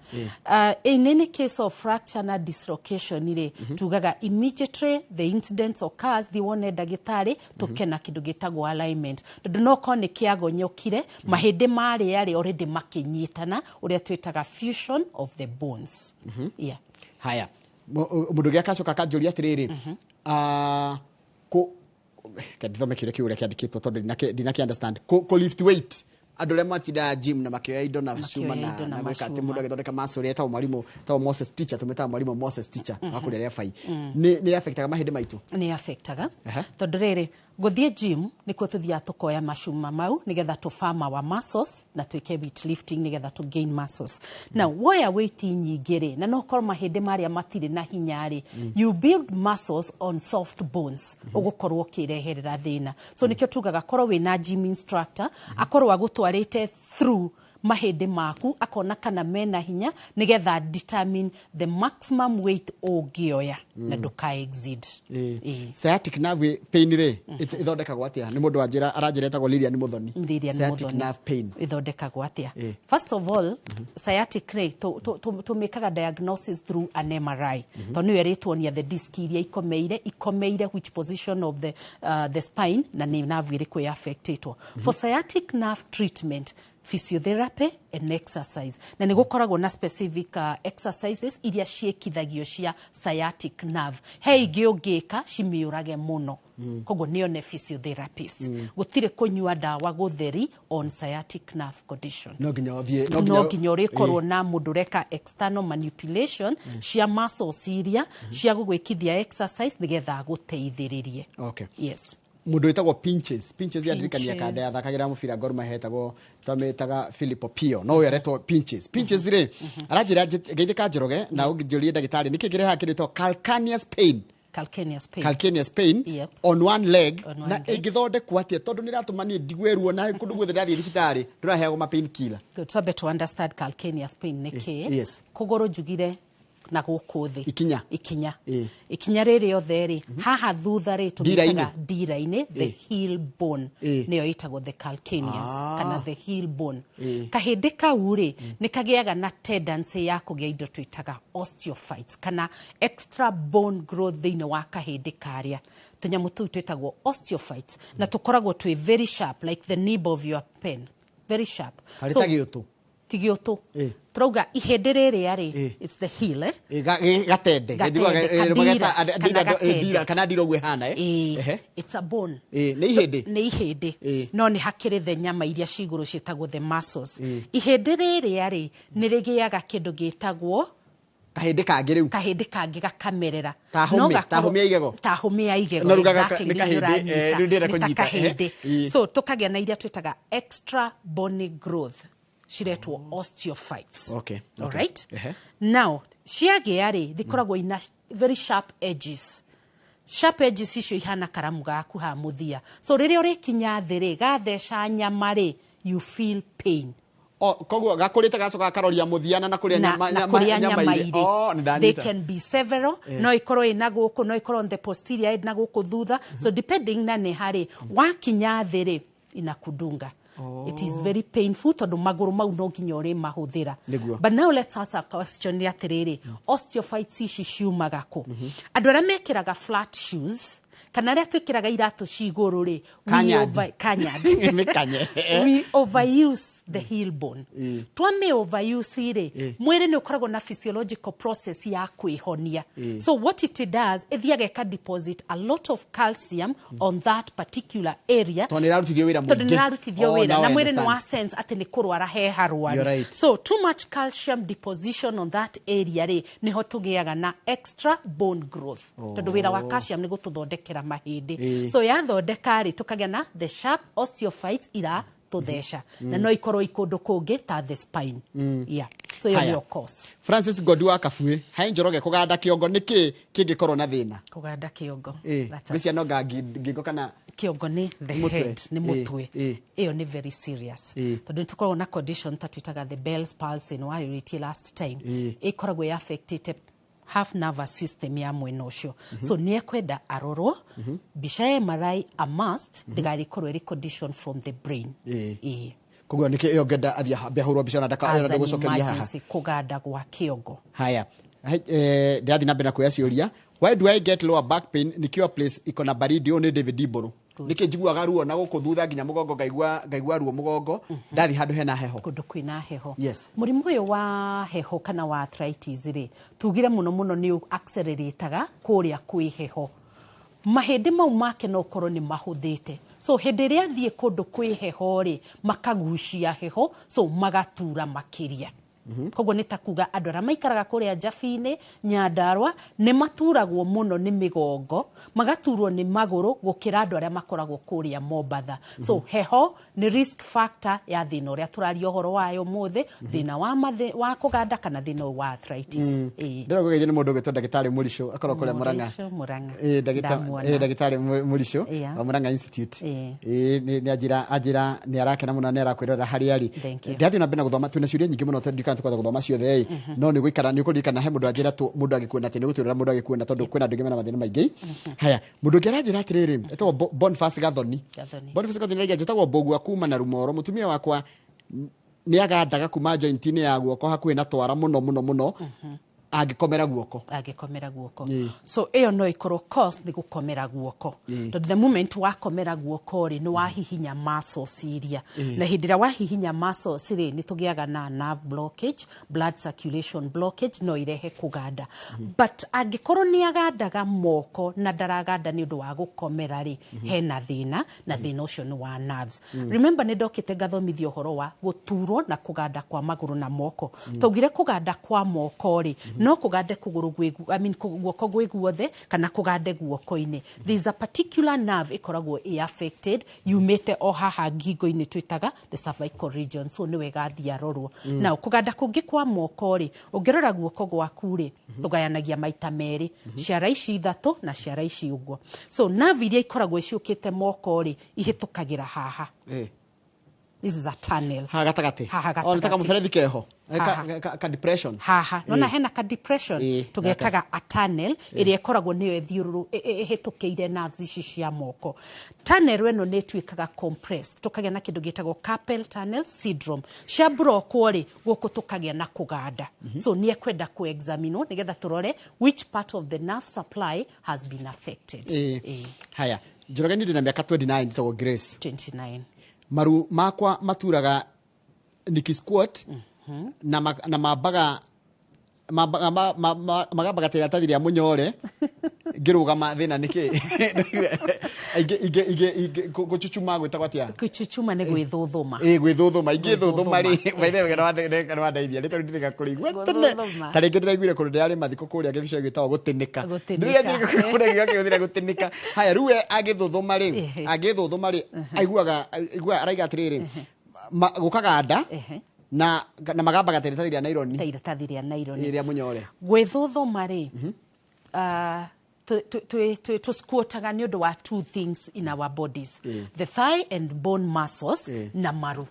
In any case of fracture na dislocation rĩ, tugaga immediately the incident occurs, thi wone ndagĩtarĩ, tũke na kĩndũ gĩtagwo alignment, tondũ no korwo nĩ kĩagonyokire, mahĩndĩ marĩa rĩ already makĩnyitana, ũrĩa twĩtaga fusion of the bones. Yeah. Haya, mũndũ ũngĩ akacoka akanjũria atĩrĩrĩ, ndithome kĩũria kĩu ũrĩa kĩandĩkĩtwo tondũ ndinakĩ understand. Kũ lift weight, andũ arĩa matindaga gym na makĩoya indo na cuma Makĩoya na indo na na gwĩka atĩ macuma. Mũndũ agĩthondeka muscle ũrĩa etagwo mwarimũ, etagwo Moses teacher, tũmĩtaga mwarimũ Moses teacher wa kũrĩa rĩa bai, nĩ affectaga mahĩndĩ maitũ? Nĩ affectaga, tondũ rĩrĩ, gũthiĩ gym nĩkuo tũthiaga tũkoya macuma mau nĩgetha tũ farm our muscles na twĩke weight lifting nĩgetha tũ gain muscles. Now woya weight nyingĩ rĩ, na no korwo mahĩndĩ marĩa matirĩ na hinya rĩ, you build muscles on soft bones, ũgũkorwo ũkĩreherera thĩna. So nĩkĩo tugaga korwo wĩna gym instructor, akorwo agũtwarĩte through Mahĩndĩ maku, akona kana mena hinya, nĩgetha determine the maximum weight ũngĩoya na ndũka exceed. Ĩĩ. Sciatic nerve pain rĩ, ĩthondekagwo atĩa? Nĩ mũndũ wanjĩra, aranjĩra etagwo Lilian Muthoni. Lilian Sciatic Muthoni. nerve pain. Ithondekagwo atĩa? First of all, sciatic rĩ, tũmĩkaga diagnosis through an MRI, tondũ nĩyo ĩrĩtuonia the disc iria ikomeire which position of the spine na nĩ nerve ĩrĩkũ ĩ affectetwo. For sciatic nerve treatment, physiotherapy and exercise, na nĩ gũkoragwo na specific exercises iria ciĩkithagio cia sciatic nerve. He ingĩ ũngĩka cimĩũrage mũno. Koguo nĩone physiotherapist. Gũtirĩ kũnyua ndawa gũtheri on sciatic nerve condition. No nginya ũthiĩ No nginya ũrĩkorwo na mũndũ ũreka external manipulation cia muscles iria cia gũgwĩkithia exercise nĩgetha agũteithĩrĩrie. Yes. Mũndũ wĩtagwo Pinches, Pinches yandirikania Pinches. kanda yathakagĩra mũbira Gor Mahia, etagwo, twamĩtaga Philip Opio, no ũyũ aretwo Pinches. Pinches rĩ, aranjĩra ngeithĩka Njoroge na ũnjũrie ndagĩtarĩ nĩkĩ kĩrehaga kĩndũ gĩtagwo calcaneus pain. Calcaneus pain. Calcaneus pain on one leg. On one Na leg. ĩngĩthondekwo atĩa, tondũ nĩ ĩratũma niĩ njigue ruo na kũndũ guothe ndathiĩ thibitarĩ ndũraheagwo ma pain killer? Good. Twambe to understand calcaneus pain nĩ kĩ. Kũgũrũ njugire na gũkũ thĩ. Ikinya. Ikinya. Ikinya rĩrĩ othe rĩ, haha thutha rĩ, Ndira-inĩ. tũmĩtaga ndira-inĩ, the heel bone. Nĩyo ĩtagwo the calcaneus, kana the heel bone. Kahĩndĩ kau rĩ, nĩ kagĩaga na tendency ya kũgĩa indo twĩtaga osteophytes, kana extra bone growth thĩinĩ wa kahĩndĩ karĩa. Tũnyamũ tũu twĩtagwo osteophytes, na tũkoragwo twĩ very sharp, like the nib of your pen. Very sharp. Harĩ So, ta gĩũtũ. Ti gĩũtũ. Tũrauga ihĩndĩ rĩrĩa rĩ, it's the heel, eh? Gatende. Gatende, Njiguaga, kadira, mageta, kana ndira, gatende. ndira, kana ndira ũguo ĩhana, eh? It's a bone. Nĩ ihĩndĩ? Nĩ ihĩndĩ. No nĩ hakĩrĩ the nyama iria ci igũrũ ciĩtagwo the muscles. Ihĩndĩ rĩrĩa rĩ, nĩ rĩgĩaga kĩndũ gĩtagwo kahĩndĩ kangĩ rĩu. Kahĩndĩ kangĩ gakamerera. Ta No hũmĩ, ta gakorwo hũmĩ ya igego. Ta hũmĩ ya igego, No rĩu exactly, nĩ nĩ kahĩndĩ, ũranyita. rĩu ndĩrenda Nĩ ta kũnyita, kahĩndĩ. So tũkagĩa na iria twĩtaga extra bony growth, ciretwo osteophytes. All right? Now, ciagĩa rĩ, thikoragwo ina very sharp edges. Sharp edges icio ihana karamu gaku ha mũthia. So rĩrĩa ũrĩkinya thĩ rĩ, gatheca nyama rĩ, you feel pain. O, koguo gakũrĩte gacoka gakaroria mũthia na kũrĩa Na, nyama, na nyama, kũrĩa nyama nyama irĩ. irĩ. Oh, nĩ They ndanyita. can be several. No ikorwo ĩna gũkũ, no ikorwo on the posterior end na gũkũ thutha. So depending na nĩ harĩ, wakinya thĩ rĩ, inakudunga. It is very painful tondũ magũrũ mau no nginya ũrĩmahũthĩra. Nĩguo. But now let's ask a question nĩ atĩrĩrĩ, osteophytes ici ciumaga kũ? Andũ arĩa mekĩraga flat shoes, kana arĩa twĩkĩraga iratũ ci igũrũ rĩ, Kanyadi. kanyadi. Mĩkanye. We overuse the heel bone. Twame overuse rĩ, mwĩrĩ nĩ ũkoragwo na physiological process ya kwĩhonia. So what it does, ĩthiaga ĩka deposit a lot of calcium on that particular area. Tondũ nĩ ĩrarutithio wĩra Tondũ nĩ mũingĩ. ĩrarutithio Oh, wĩra. now Na I mwĩrĩ nĩ understand. wa sense atĩ nĩ kũrwara he harwaru. You're right. So too much calcium deposition on that area rĩ, nĩho tũgĩaga na extra bone growth. Tondũ wĩra wa calcium nĩ gũtũthondekera mahĩndĩ. So yathondeka rĩ, tũkagĩa na the sharp osteophytes ira tũtheca. Na no ikorwo i kũndũ kũngĩ ta the spine. Yeah. So ĩyo Haya. nĩyo cause. Francis Ngodi wa Kabui, hai Njoroge, kũganda kĩongo nĩkĩ kĩngĩkorwo na thĩna? Kũganda kĩongo. That's a Ngwĩciria no ngingo kana kĩongo nĩ the Mũtwe. head, nĩ mũtwe. Ĩyo nĩ very serious. Tondũ nĩ tũkoragwo na condition ta twĩtaga the Bell's palsy, nĩ wayũrĩtie last time. Ĩkoragwo ĩ affectĩte half nervous system ya mwena ũcio. So nĩ ekwenda arorwo, mbica ya MRI a must, ndĩgagĩkorwo ĩrĩ condition from the brain. Koguo nĩkĩ ĩyo ngenda athiĩ ambe ahũrwo mbica na ndaka As ĩyo an ndagũcokeria haha. emergency, kũganda gwa kĩongo. Haya. Hai, ndĩrathiĩ na mbere na kuoya ciũria. Why do I get lower back pain nikiwa place iko na baridi? Ũyũ nĩ David Iburu. Good. Nĩkĩ njiguaga ruo na gũkũ thutha nginya mũgongo, ngaigua ruo mũgongo ndathiĩ handũ hena heho? Kũndũ kwĩna heho. Yes. Mũrimũ ũyũ wa heho kana wa arthritis rĩ, tugire mũno mũno nĩ accelerataga kũrĩa kwĩ heho. Mahĩndĩ mau make no korwo nĩ mahũthĩte. So hĩndĩ ĩrĩa athiĩ kũndũ kwĩ heho rĩ, makagucia heho, so magatura makĩria. Koguo nĩ ta kuga andũ arĩa maikaraga kũrĩa Njabi-inĩ, Nyandarua, nĩ maturagwo mũno nĩ mĩgongo, magaturwo nĩ magũrũ gũkĩra andũ arĩa makoragwo kũrĩa Mombatha. So heho nĩ risk factor ya thĩna ũrĩa tũraria ũhoro wayo ũmũthĩ, thĩna wa wa kũganda kana thĩna ũyũ wa arthritis. Ĩĩ. Ndĩrona kũgeithio nĩ mũndũ ũgwĩtwo ndagĩtarĩ Mũricũ, akorwo kũrĩa Mũrang'a. Mũricũ, Mũrang'a. Ĩĩ, Ndamuona. Ndagĩtarĩ Mũricũ wa Mũrang'a Institute. Ĩĩ, nĩ anjĩra nĩ arakena mũno na nĩ arakwĩrorera harĩa arĩ. Thank you. Ndĩrathiĩ na mbere na gũthoma, twĩna ciũria nyingĩ mũno tondũ ndikana tũkahota gũthoma ciothe ĩ. No nĩ gũikara, nĩ ũkũririkana he mũndũ anjĩra tũ mũndũ angĩkuona atĩ nĩ gũtwĩrora mũndũ angĩkuona tondũ kwĩna andũ aingĩ mena mathĩna maingĩ. Haya, mũndũ ũngĩ aranjĩra atĩrĩrĩ, etagwo Boniface Gathoni. Gathoni. Boniface Gathoni araiga njĩtagwo Mbũgua kuma na Rumoro, mũtumia wakwa nĩ agandaga kuma joint-inĩ ya guoko hakuhĩ na twara mũno mũno mũno angĩkomera guoko. Angĩkomera guoko. So ĩyo no ĩkorwo cause nĩ gũkomera guoko. Tondũ the moment wakomera guoko rĩ, nĩ wahihinya muscles iria. Na hĩndĩ ĩrĩa wahihinya muscles rĩ, nĩ tũgĩaga na nerve blockage, blood circulation blockage, no irehe kũganda. But angĩkorwo nĩ agandaga moko na ndaraganda nĩ ũndũ wa gũkomera rĩ, hena thĩna, na thĩna ũcio nĩ wa nerves. Remember nĩ ndokĩte ngathomithia ũhoro wa gũturwo na kũganda kwa magũrũ na moko. Twaugire kũganda kwa moko rĩ, no kũgande kũgũrũ gwĩ, I mean, guoko gwĩ guothe kana kũgande guoko-inĩ. There is a particular nerve ĩkoragwo ĩ affected yumĩte o haha ngingo-inĩ twĩtaga the cervical region, so nĩ wega athiĩ arorwo. Now kũganda kũngĩ kwa moko rĩ, ũngĩrora guoko gwaku rĩ, tũgayanagia maita merĩ, ciara ici ithatũ na ciara ici ũguo. So nerve iria ikoragwo iciũkĩte moko rĩ, ihĩtũkagĩra haha. This is a tunnel. Haha gatagatĩ. Haha O, nĩ ta gatagatĩ. kamũberethi keho. Haha. Ka depression. Haha. Nona hena ka depression. Tũgetaga a tunnel ĩrĩa ĩkoragwo nĩyo ĩhĩtũkĩire nerves ici cia moko. Tunnel ĩno nĩ ĩtuĩkaga compressed. Tũkagĩa na kĩndũ gĩtagwo carpal tunnel syndrome. Cia blockwo rĩ, gũkũ tũkagĩa na kũganda. So nĩ ekwenda kũ-examinwo nĩgetha tũrore which part of the nerve supply has been affected. Haya, Njoroge niĩ ndĩna mĩaka 29, njĩtagwo Grace. 29. Maru makwa maturaga niki squat na na mambaga mambaga magambaga ta iratathi rĩa mũnyore ngĩrũgama thĩna nĩkĩ? Ingĩ, ingĩ, ingĩ, ingĩ, gũchuchuma gwĩtagwo atĩa? Gũchuchuma nĩ gwĩthũthũma. Ĩĩ, gwĩthũthũma. Ingĩthũthũma rĩ, Gwĩthũthũma. by the way, nĩ wandeithia. Rĩtwa rĩu ndirĩ kũrĩigua tene. Gwĩthũthũma. Ta rĩngĩ ndĩraiguire kũndũ ndĩrarĩ mathiko kũrĩa gĩbico gĩtagwo gũtĩnĩka. Gũtĩnĩka. Ndĩrĩa njĩrĩ kũrĩa gĩakĩhũthĩra gũtĩnĩka. Haya, rĩu we angĩthũthũma rĩ, angĩthũthũma rĩ, aiguaga, araiga atĩrĩrĩ, gũkaganda, na magambaga ta iratathi rĩa naironi. Ta iratathi rĩa naironi. Rĩa mũnyore. Gwĩthũthũma rĩ, tũsquataga nĩ ũndũ wa two things in our bodies. The thigh and bone muscles na maru.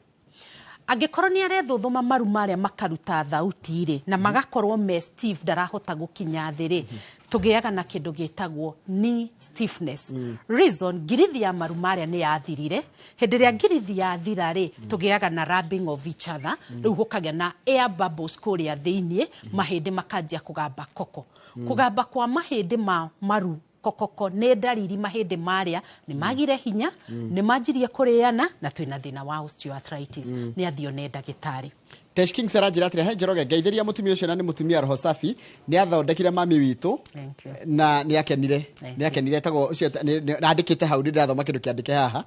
Angĩkorwo nĩ arethũthũma maru marĩa makaruta thauti rĩ, na magakorwo me stiff, ndarahota gũkinya thĩ rĩ, tũgĩaga na kĩndũ gĩtagwo knee stiffness. Reason, ngirithi ya maru marĩa nĩ yathirire. Hĩndĩ ĩrĩa ngirithi yathira rĩ, tũgĩaga na rubbing of each other. Rĩu gũkagĩa na air bubbles kũrĩa thĩiniĩ, mahĩndĩ makanjia kũgamba koko. Kũgamba kwa mahĩndĩ ma maru kokoko nĩ ndariri mahĩndĩ marĩa nĩ magire hinya, nĩ manjirie kũrĩana, na twĩna thĩna wa osteoarthritis. Nĩ athiĩ one ndagĩtarĩ. Tesh King aranjĩra atĩrĩ, he Njoroge, ngeithĩria mũtumia ũcio na nĩ mũtumia roho safi, nĩ athondekire mami witũ. Thank you. Na nĩ akenire. Thank Nĩ akenire, etagwo ũcio nĩ andĩkĩte hau, ndĩrathoma kĩndũ kĩandĩke haha.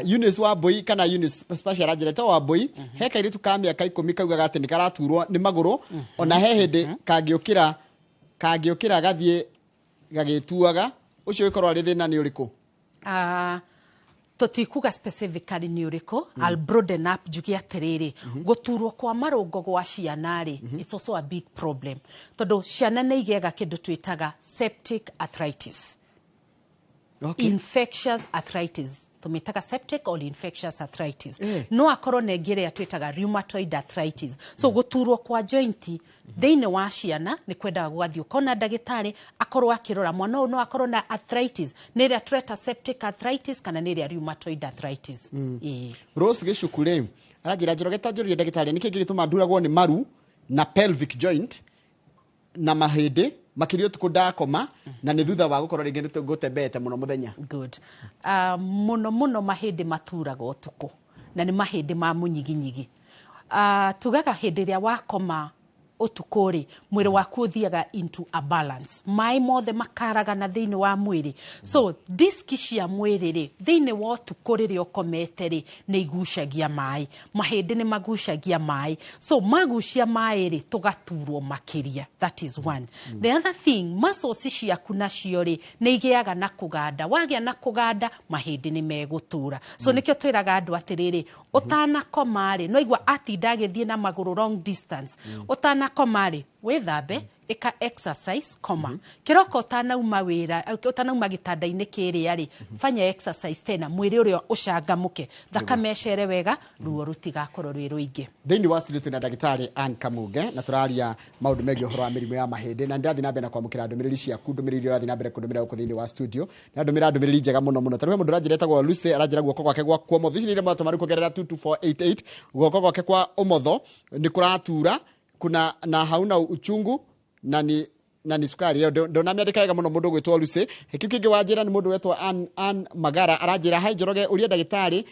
Eunice Wambui kana Eunice Spacia aranjĩra, etagwo Wambui, he kairĩtu ka mĩaka 10 kaugaga atĩ nĩ karaturwo nĩ magũrũ, ona he hĩndĩ kangĩũkĩra gathiĩ gagĩtuaga, ũcio ũgĩkorwo arĩ thĩna nĩ ũrĩkũ? Tũtikuga specifically nĩ ũrĩkũ. I'll broaden up njuge atĩrĩrĩ, gũturwo kwa marũngo gwa ciana rĩ, it's also a big problem, tondũ ciana nĩ igĩaga kĩndũ twĩtaga septic arthritis. Infectious arthritis. Tũmĩtaga septic or infectious arthritis. No akorwo na ĩngĩ ĩrĩa twĩtaga rheumatoid arthritis. So gũturwo kwa joint thĩinĩ wa ciana nĩ kwendaga gũgathiĩ ũkona ndagĩtarĩ akorwo akĩrora mwana ũyũ no akorwo na arthritis, nĩ ĩrĩa tũreta septic arthritis kana nĩ ĩrĩa rheumatoid arthritis. Rose Gĩcuku rĩ, aranjĩra Njoroge ta njũrie ndagĩtarĩ nĩkĩ gĩgĩtũma nduragwo nĩ maru na pelvic joint na mahĩndĩ makĩria ũtukũ ndakoma, na nĩ thutha wa gũkorwo rĩngĩ nĩ ngũtembeete mũno mũthenya. Good. Mũno mũno mahĩndĩ maturaga ũtukũ na nĩ mahĩndĩ ma mũnyiginyigi. Tugaga hĩndĩ ĩrĩa wakoma Ũtukũ rĩ, mwĩrĩ waku ũthiaga into a balance, maĩ mothe makaragana thĩinĩ wa mwĩrĩ. So diski cia mwĩrĩ rĩ, thĩinĩ wa ũtukũ rĩrĩa ũkomete rĩ, nĩ igucagia maĩ, mahĩndĩ nĩ magucagia maĩ. So magucia maĩ rĩ, tũgaturwo makĩria. That is one. The other thing, muscles ciaku nacio rĩ, nĩ igĩaga na kũganda. Wagĩa na kũganda, mahĩndĩ nĩ megũtura. So nĩkĩo twĩraga andũ atĩrĩrĩ, ũtanakoma rĩ, no igua atinda agĩthiĩ na magũrũ long distance, ũtanakoma rĩ, wĩthambe, ĩka exercise, koma. Kĩroko ũtanauma wĩra, ũtanauma gĩtanda-inĩ kĩrĩa rĩ, fanya exercise tena, mwĩrĩ ũrĩa ũcangamũke, thakame ĩcere wega, ruo rũtigakorwo rwĩ rũingĩ. Thĩinĩ wa studio twĩna ndagĩtarĩ Ann Kamunge na tũraria maũndũ megiĩ ũhoro wa mĩrimũ ya mahĩndĩ, na ndĩrathiĩ na mbere na kwamũkĩra ndũmĩrĩri ciaku, ndũmĩrĩri iria ũrathiĩ na mbere kũndũmĩra gũkũ thĩinĩ wa studio. Na ndũmĩra ndũmĩrĩri njega mũno mũno. Tarĩu he mũndũ ũranjĩra etagwo Lucy, aranjĩra guoko gwake gwa kwa ũmotho, ici nĩ iria mwatũma rĩu kũgerera 22488, guoko gwake kwa ũmotho nĩ kũratura kuna na hauna uchungu na ni sukari. Ĩyo ndonamĩandĩka wega mũno mũndũ ũgwĩtwo Lucy. Kĩu kĩngĩ wanjĩra nĩ mũndũ wetwo Ann Magara, aranjĩra, "Hai Njoroge, ũria ndagĩtarĩ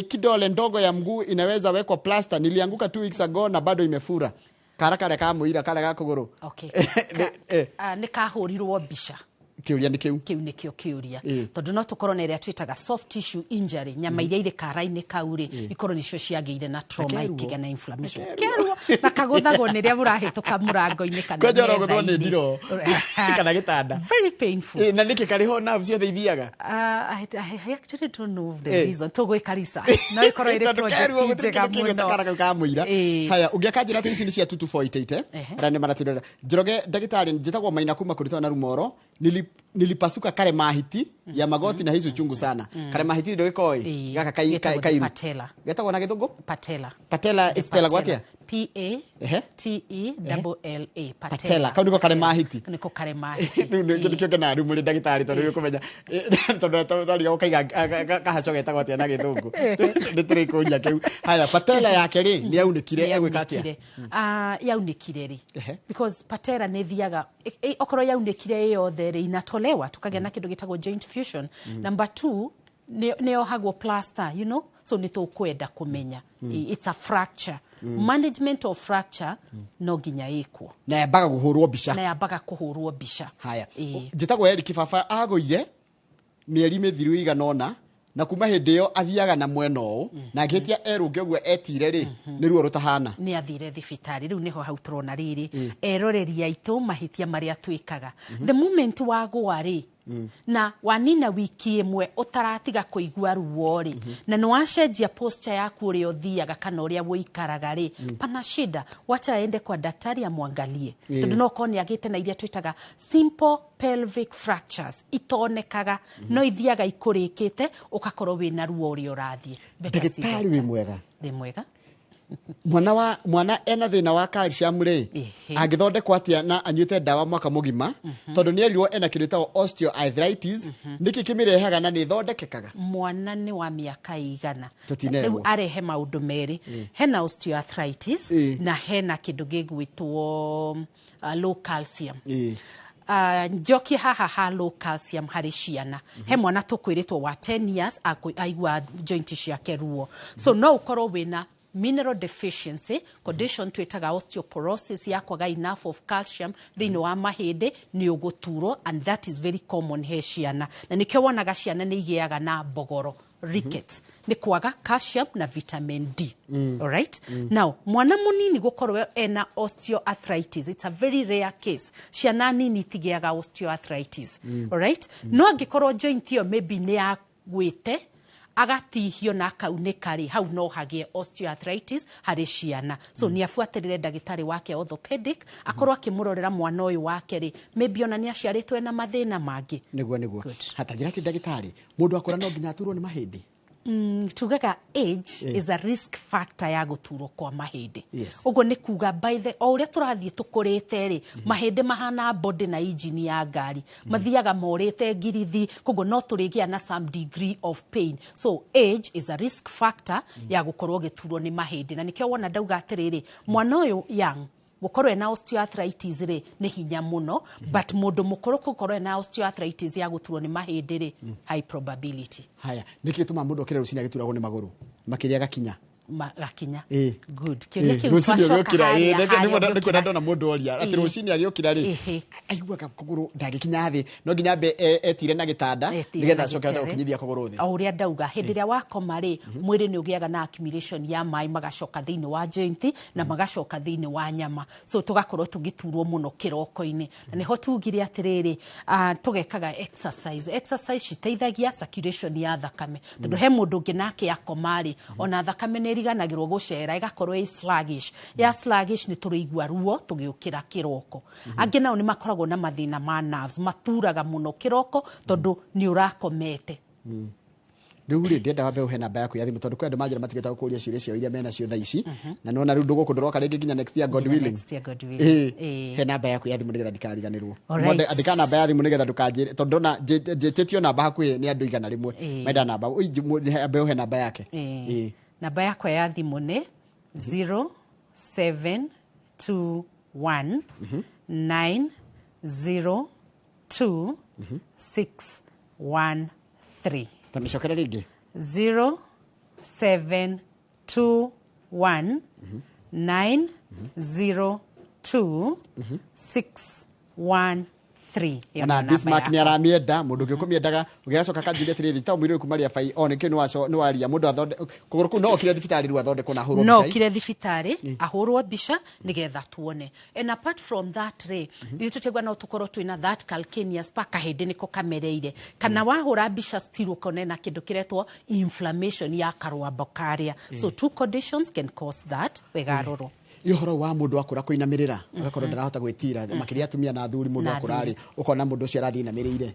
kidole ndogo ya mguu inaweza wekwa plaster? Nilianguka 2 weeks ago na bado imefura." Kara karĩa ka mũira, karĩa ga kũgũrũ. Okay. Nĩ kahũrirwo mbica? Kĩũria nĩ kĩu. Kĩu nĩkĩo kĩũria, tondũ no tũkorwo na ĩrĩa twĩtaga soft tissue injury, nyama iria irĩ kara-inĩ kau rĩ, ikorwo nĩcio ciagĩire na trauma. Keruo. Ikĩgĩa na inflammation. Keruo na kagũthagwo nĩ rĩrĩa mũrahĩtũka mũrango-inĩ kana Kwanja ũrogũthwo nĩ metha-inĩ. ndiro kana gĩtanda. Very painful. Na nĩkĩ karĩ ho nerve ciothe ithiaga? I actually don't know the reason. Tũgwĩka research, no ĩkorwo ĩrĩ Tondũ project keruo gũtirĩ njega kĩndũ kĩngĩ mũno. kara kau ka mũira. Haya, ũngĩ akanjĩra atĩ ici nĩ cia 22488, arĩa nĩ maratwĩrora. Njoroge, ndagĩtarĩ, njĩtagwo Maina kuma kũrĩtwa na Rumoro. Nilipasuka kare mahiti ya magoti na hizi uchungu sana. Kare mahiti ndũgĩkoĩ? Gaka Gĩtagwo the kairu patella. Getagwo na gĩthũngũ? Patella. Patella. The Ĩspellagwo patella. atĩa? P A T E double L A. Patella. Kau nĩko kare mahiti. Nĩko kare mahiti. Rĩu nĩkĩo ngenaga rĩu mũrĩ ndagĩtarĩ, tondũ rĩu ũkũmenya, tondũ twariga gũkaiga kahaco getagwo atĩa na gĩthũngũ, nĩ tũrĩkũria kĩu. Haya, patella yake rĩ, nĩ yaunĩkire, egwĩka atĩa? Yaunĩkire. Yaunĩkire rĩ, because patella nĩ thiaga, okorwo yaunĩkire ĩ yothe rĩ, inatolewa, tukagĩa na kĩndũ gĩtagwo joint fusion. Number two, nĩ yohagwo plaster, so nĩ tũkwenda kũmenya. It's a fracture. Management of fracture no nginya ĩkwo. Na yambaga kũhũrwo mbica. Na yambaga kũhũrwo mbica. Haya. Njĩtagwo Eric, baba agũire mĩeri mĩthiru ĩigana ũna, na kuma hĩndĩ ĩyo athiaga na mwena ũũ, na angĩhĩtia erũnge ũguo etire rĩ, nĩ ruo rũtahana. Nĩ athire thibitarĩ? Rĩu nĩho hau tũrona rĩrĩ, eroreri aitũ, mahĩtia marĩa twĩkaga. The moment wagũa rĩ, na wanina wiki ĩmwe ũtaratiga kũigua ruo rĩ, na nĩ wacenjia posture yaku, ũrĩa ũthiaga kana ũrĩa ũikaraga rĩ, pana shida. Wacha aende kwa daktari amwangalie, tondũ no korwo nĩ agĩte na iria twĩtaga simple pelvic fractures, itonekaga, no ithiaga ikũrĩkĩte, ũgakorwo wĩna ruo ũrĩa ũrathiĩ. Better see Ndagĩtarĩ, doctor. wĩ mwega? Ndĩ mwega. Mwana wa mwana ena thĩna wa calcium rĩ, angĩthondekwo atĩa na anyuĩte ndawa mwaka mũgima, tondũ nĩ erirwo ena kĩndũ gĩtagwo osteoarthritis? Nĩkĩ kĩmĩrehaga na nĩ ĩthondekekaga? Mwana nĩ wa mĩaka igana? Tũtinerwo. Rĩu arehe maũndũ merĩ: hena osteoarthritis na hena kĩndũ gĩgwĩtwo low calcium. Njokie haha ha low calcium harĩ ciana. He mwana tũkwĩrĩtwo wa 10 years aigua joint ciake ruo, so no ũkorwo wĩna mineral deficiency condition twĩtaga osteoporosis, ya kwaga enough of calcium thĩinĩ wa mahĩndĩ, nĩ ũgũturwo, and that is very common he ciana, na nĩkĩo wonaga ciana nĩ igĩaga na mbogoro, rickets, nĩ kwaga calcium na vitamin D. Alright? Now mwana mũnini gũkorwo ena osteoarthritis, it's a very rare case. Ciana nini itigĩaga osteoarthritis. Alright? No angĩkorwo joint ĩyo maybe nĩ yagwĩte, agatihio na akaunĩka rĩ, hau no hagĩe osteoarthritis harĩ ciana. So nĩ abuatĩrĩre ndagĩtarĩ wake orthopedic, akorwo akĩmũrorera mwana ũyũ wake rĩ, maybe ona nĩ aciarĩtwo ena mathĩna mangĩ. Nĩguo. Good. Hatanjĩra atĩ ndagĩtarĩ, mũndũ akũra no nginya aturwo nĩ mahĩndĩ? Tugaga age is a risk factor ya gũturwo kwa mahĩndĩ. Ũguo nĩ kuga by the o ũrĩa tũrathiĩ tũkũrĩte rĩ, mahĩndĩ mahana body na engine ya ngari, mathiaga morĩte ngirithi, koguo no tũrĩgĩa na some degree of pain. So age is a risk factor ya gũkorwo ũgĩturwo nĩ mahĩndĩ, na nĩkĩo wona ndauga atĩrĩrĩ, mwana ũyũ young gũkorwo ena osteoarthritis rĩ, nĩ hinya mũno, but mũndũ mũkũrũ gũkorwo ena osteoarthritis ya gũturwo nĩ mahĩndĩ rĩ, high probability. Haya, nĩkĩ gĩtũmaga mũndũ okĩre rũcinĩ agĩturagwo nĩ magũrũ makĩria gakinya? Gakinya. Ĩĩ. Good. Kĩũria kĩu Rũcinĩ twacoka ũgĩũkĩra, harĩa, harĩa nĩkwenda ũngĩũkĩra. Ndona mũndũ oria atĩ rũcinĩ agĩũkĩra rĩ, aiguaga kũgũrũ ndangĩkinya thĩ, no nginya ambe etire na gĩtanda Etire nĩgetha na acoke ahote gĩtanda. gũkinyithia kũgũrũ thĩ. O ũrĩa ndauga, hĩndĩ ĩrĩa wakoma rĩ, mwĩrĩ nĩ ũgĩaga na accumulation ya maĩ, magacoka thĩinĩ wa joint na magacoka thĩinĩ wa nyama, so tũgakorwo tũgĩturwo mũno kĩroko-inĩ. Na nĩho tugire atĩrĩrĩ, tũgekaga exercise. Exercise citeithagia circulation ya thakame, tondũ he mũndũ ũngĩ nake akoma rĩ, ona thakame nĩ ĩriganagĩrwo gũcera, ĩgakorwo ĩ sluggish. Ya sluggish nĩ tũrĩigua ruo tũgĩũkĩra kĩroko. Angĩ nao nĩ makoragwo na mathĩna ma nerves, maturaga mũno kĩroko tondũ nĩ ũrakomete. Rĩu rĩ, ndĩrenda wambe ũhe namba yaku ya thimũ, tondũ kwĩ andũ manjĩra matigĩte gũkũria ciũria ciao iria menacio thaa ici, na nona rĩu ndũgũkũ ndũroka rĩngĩ nginya next year, God Nginya willing. Next year, God willing. He namba yaku ya thimũ nĩgetha ndikariganĩrwo. All right. Andĩka namba ya thimũ nĩgetha ndũkanjĩre, tondũ ndona njĩtĩtio namba hakuhĩ nĩ andũ 100 menda namba. Ui, ambe ũhe namba yake. Namba yakwa ya thimũ nĩ 0721 902 613. Ta mĩcokere rĩngĩ. 0721 902 613. Ĩyo Ona nĩyo namba Bismarck nĩ yakwa. aramĩenda. Mũndũ ũngĩ ũkũmĩendaga ũgĩgacoka akanjũria atĩrĩrĩ, ta mũirĩtu kuma rĩa bai o nĩkĩo nĩ waria mũndũ athonde kũgũrũ kũu, no okire thibitarĩ rĩu athondekwo na ahũrwo No mbica. okire thibitarĩ ahũrwo mbica nĩgetha tuone. And apart from that rĩ, ithuĩ tũtigua no tũkorwo twĩna that calcaneus pa kahĩndĩ nĩko kamereire, kana wahũra mbica still ũkona ena kĩndũ kĩretwo inflammation ya karwambo karĩa. So two conditions can cause that. Wega rorwo. Ĩ ũhoro wa mũndũ akũra kũinamĩrĩra, agakorwo ndarahota gwĩtira, makĩria atumia na athuri, mũndũ Na akũra rĩ, athuri. ũkona mũndũ ũcio arathiĩ inamĩrĩire.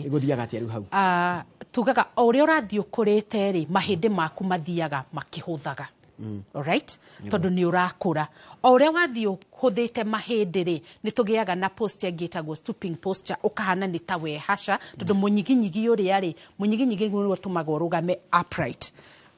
Gũthiaga atĩa rĩu hau? Tugaga o ũrĩa ũrathiĩ ũkũrĩte rĩ, mahĩndĩ maku mathiaga makĩhũthaga. Alright? Tondũ nĩ ũrakũra. O ũrĩa wathiĩ ũhũthĩte mahĩndĩ rĩ, nĩ tũgĩaga na posture ĩngĩ ĩtagwo stooping posture, ũkahana nĩ ta wehaca, tondũ mũnyiginyigi ũrĩa rĩ, mũnyiginyigi nĩguo ũtũmaga ũrũgame upright.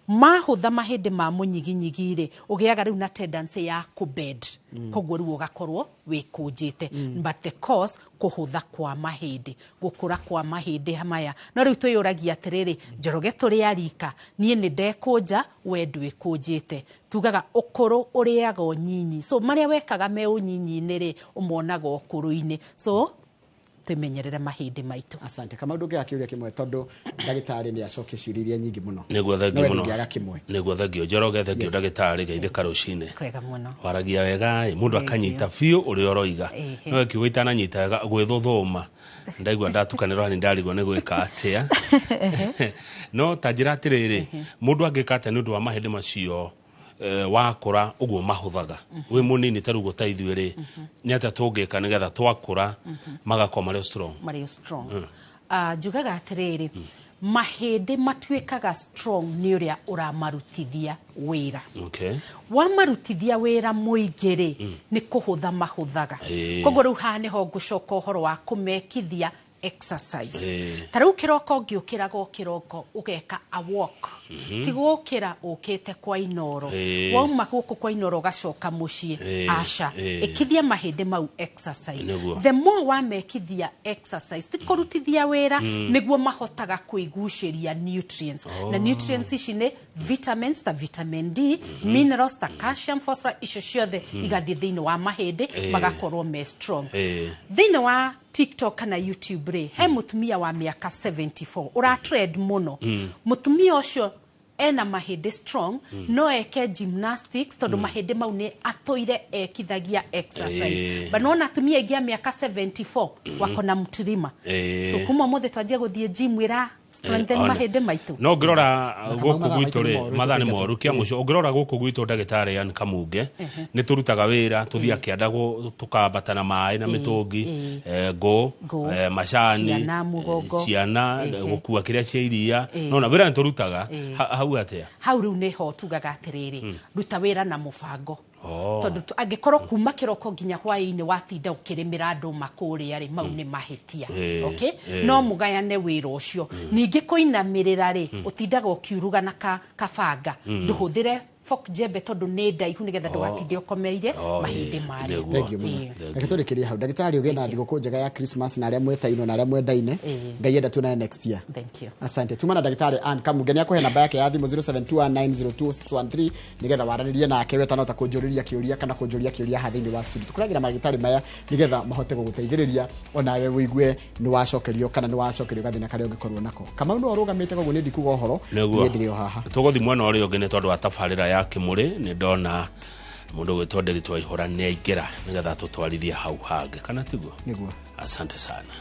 Mahũtha mahĩndĩ ma mũnyiginyigi rĩ, ũgĩaga rĩu na tendency ya kũbend. Koguo rĩu ũgakorwo wĩkũnjĩte. But the cause, kũhũtha kwa mahĩndĩ, gũkũra kwa mahĩndĩ maya. No rĩu twĩyũragia atĩrĩrĩ, Njoroge tũrĩ a rika, niĩ nĩ ndekũnja, we ndwĩkũnjĩte. Tugaga ũkũrũ ũrĩaga ũnyinyi. So marĩa wekaga me ũnyinyi-inĩ rĩ, ũmonaga ũkũrũ-inĩ. So twĩmenyerere mahĩndĩ maitũ. Asante. Kama ũndũ ũngĩaga kĩũria kĩmwe, tondũ ndagĩtarĩ nĩ acokie ciũria iria nyingĩ mũno. Nĩguo, No thengiũ we mũno. ndũngĩaga kĩmwe. Nĩguo, thengiũ Njoroge, thengiũ ndagĩtarĩ, geithĩka rũcinĩ. Kwega mũno. Waragia wega ĩ, mũndũ akanyita biũ ũrĩa ũroiga. No kiugo itananyita wega, gwĩthũthũma, ndaigua ndatukanĩrwo hani, ndarigwo nĩ gwĩka atĩa. No ta njĩra atĩrĩrĩ, mũndũ angĩka atĩa nĩ ũndũ wa mahĩndĩ macio, wakũra ũguo mahũthaga wĩ mũnini ta rĩu ta ithuĩ rĩ, nĩ atĩa tũngĩka nĩgetha twakũra magakorwo marĩ o strong? Marĩ strong. Njugaga atĩrĩrĩ, mahĩndĩ matuĩkaga strong nĩ ũrĩa ũramarutithia wĩra. Wamarutithia wĩra mũingĩ rĩ, nĩ kũhũtha mahũthaga. Koguo rĩu haha nĩho ngũcoka ũhoro wa kũmekithia exercise. Ta rĩu kĩroko ũngĩũkĩraga o kĩroko ũgeka a walk, ti gũkĩra ũkĩte kwa Inoro, wauma gũkũ kwa Inoro ũgacoka mũciĩ. Aca. Ĩkithia mahĩndĩ mau exercise. The more wamekithia exercise, ti kũrutithia wĩra, nĩguo mahotaga kwĩgucĩria nutrients. Na nutrients ici nĩ vitamins ta vitamin D, minerals ta calcium, phosphorus, icio ciothe igathiĩ thĩinĩ wa mahĩndĩ, magakorwo me strong. Thĩinĩ wa TikTok kana YouTube rĩ, he mũtumia wa mĩaka 74 ũra trend mũno. Mũtumia ũcio ena mahĩndĩ strong, no eke gymnastics, tondũ mahĩndĩ mau nĩ atũire ekithagia exercise. But nona atumia aingĩ a mĩaka 74 wako na mtirima. So kuma ũmũthĩ twanjie gũthiĩ gym ĩra strengthen mahĩndĩ maitũ. No ngĩrora gũkũ Mathaa gwitũ maitũ rĩ, nĩ moru, mathaa nĩ tũkĩingatwo. moru. Kĩa mũico, ũngĩrora gũkũ gwitũ, ndagĩtarĩ Ann Kamunge, nĩ tũrutaga wĩra, tũthiaga kĩanda, tũkambata na maĩ na mĩtũngi, ngũ, Ngũ. macani, Ciana mũgongo. Ciana gũkua kĩrĩa cia iria. Nona wĩra nĩ tũrutaga. Hau atĩa? Hau rĩu nĩho tugaga atĩrĩrĩ, ruta wĩra na mũbango. Oh. Tondũ angĩkorwo kuma kĩroko nginya hwaĩ-inĩ watinda ũkĩrĩmĩra ndũma kũrĩa rĩ, mau nĩ mahĩtia. Okay? No mũgayane wĩra ũcio. Ningĩ kũinamĩrĩra rĩ, ũtindaga ũkiuruga na kabanga, ndũhũthĩre Fork jembe tondũ nĩ ndaihu nĩgetha ndũgatinde ũkomeire mahĩndĩ marĩa. Nĩguo. Thank you mũno. Ĩĩ. Reke tũrĩkĩrie hau. Ndagĩtarĩ, ũgĩe na thigũkũ njega ya Christmas na arĩa mwetainwo na arĩa mwendaine. Ngai enda tuonane next year. Thank you. Asante. Tuma na ndagĩtarĩ Ann Kamunge. Nĩ akũhe namba yake ya thimũ 0721902613 nĩgetha waranĩrie nake we tanota kũnjũrĩria kĩũria kana kũnjũria kĩũria haha thĩinĩ wa studio. Tũkũragĩra maragĩtarĩ maya nĩgetha mahote gũgũteithĩrĩria onawe wĩigue nĩ wacokerio kana nĩ wacokerio gathĩna karĩa ũngĩkorwo nako. Kamau nĩwe ũrũgamĩte, koguo nĩ ndikuga ũhoro. Nĩguo. Niĩ ndĩrĩ o haha. Tũgũthiĩ mwena ũrĩa ũngĩ nĩ tondũ wa tabarĩra ya kĩmũrĩ. Nĩ ndona mũndũ ũgwĩtwo Ndĩritũ Waihũra nĩ aingĩra nĩgetha tũtwarithie hau hangĩ, kana tiguo? Nĩguo. Asante sana.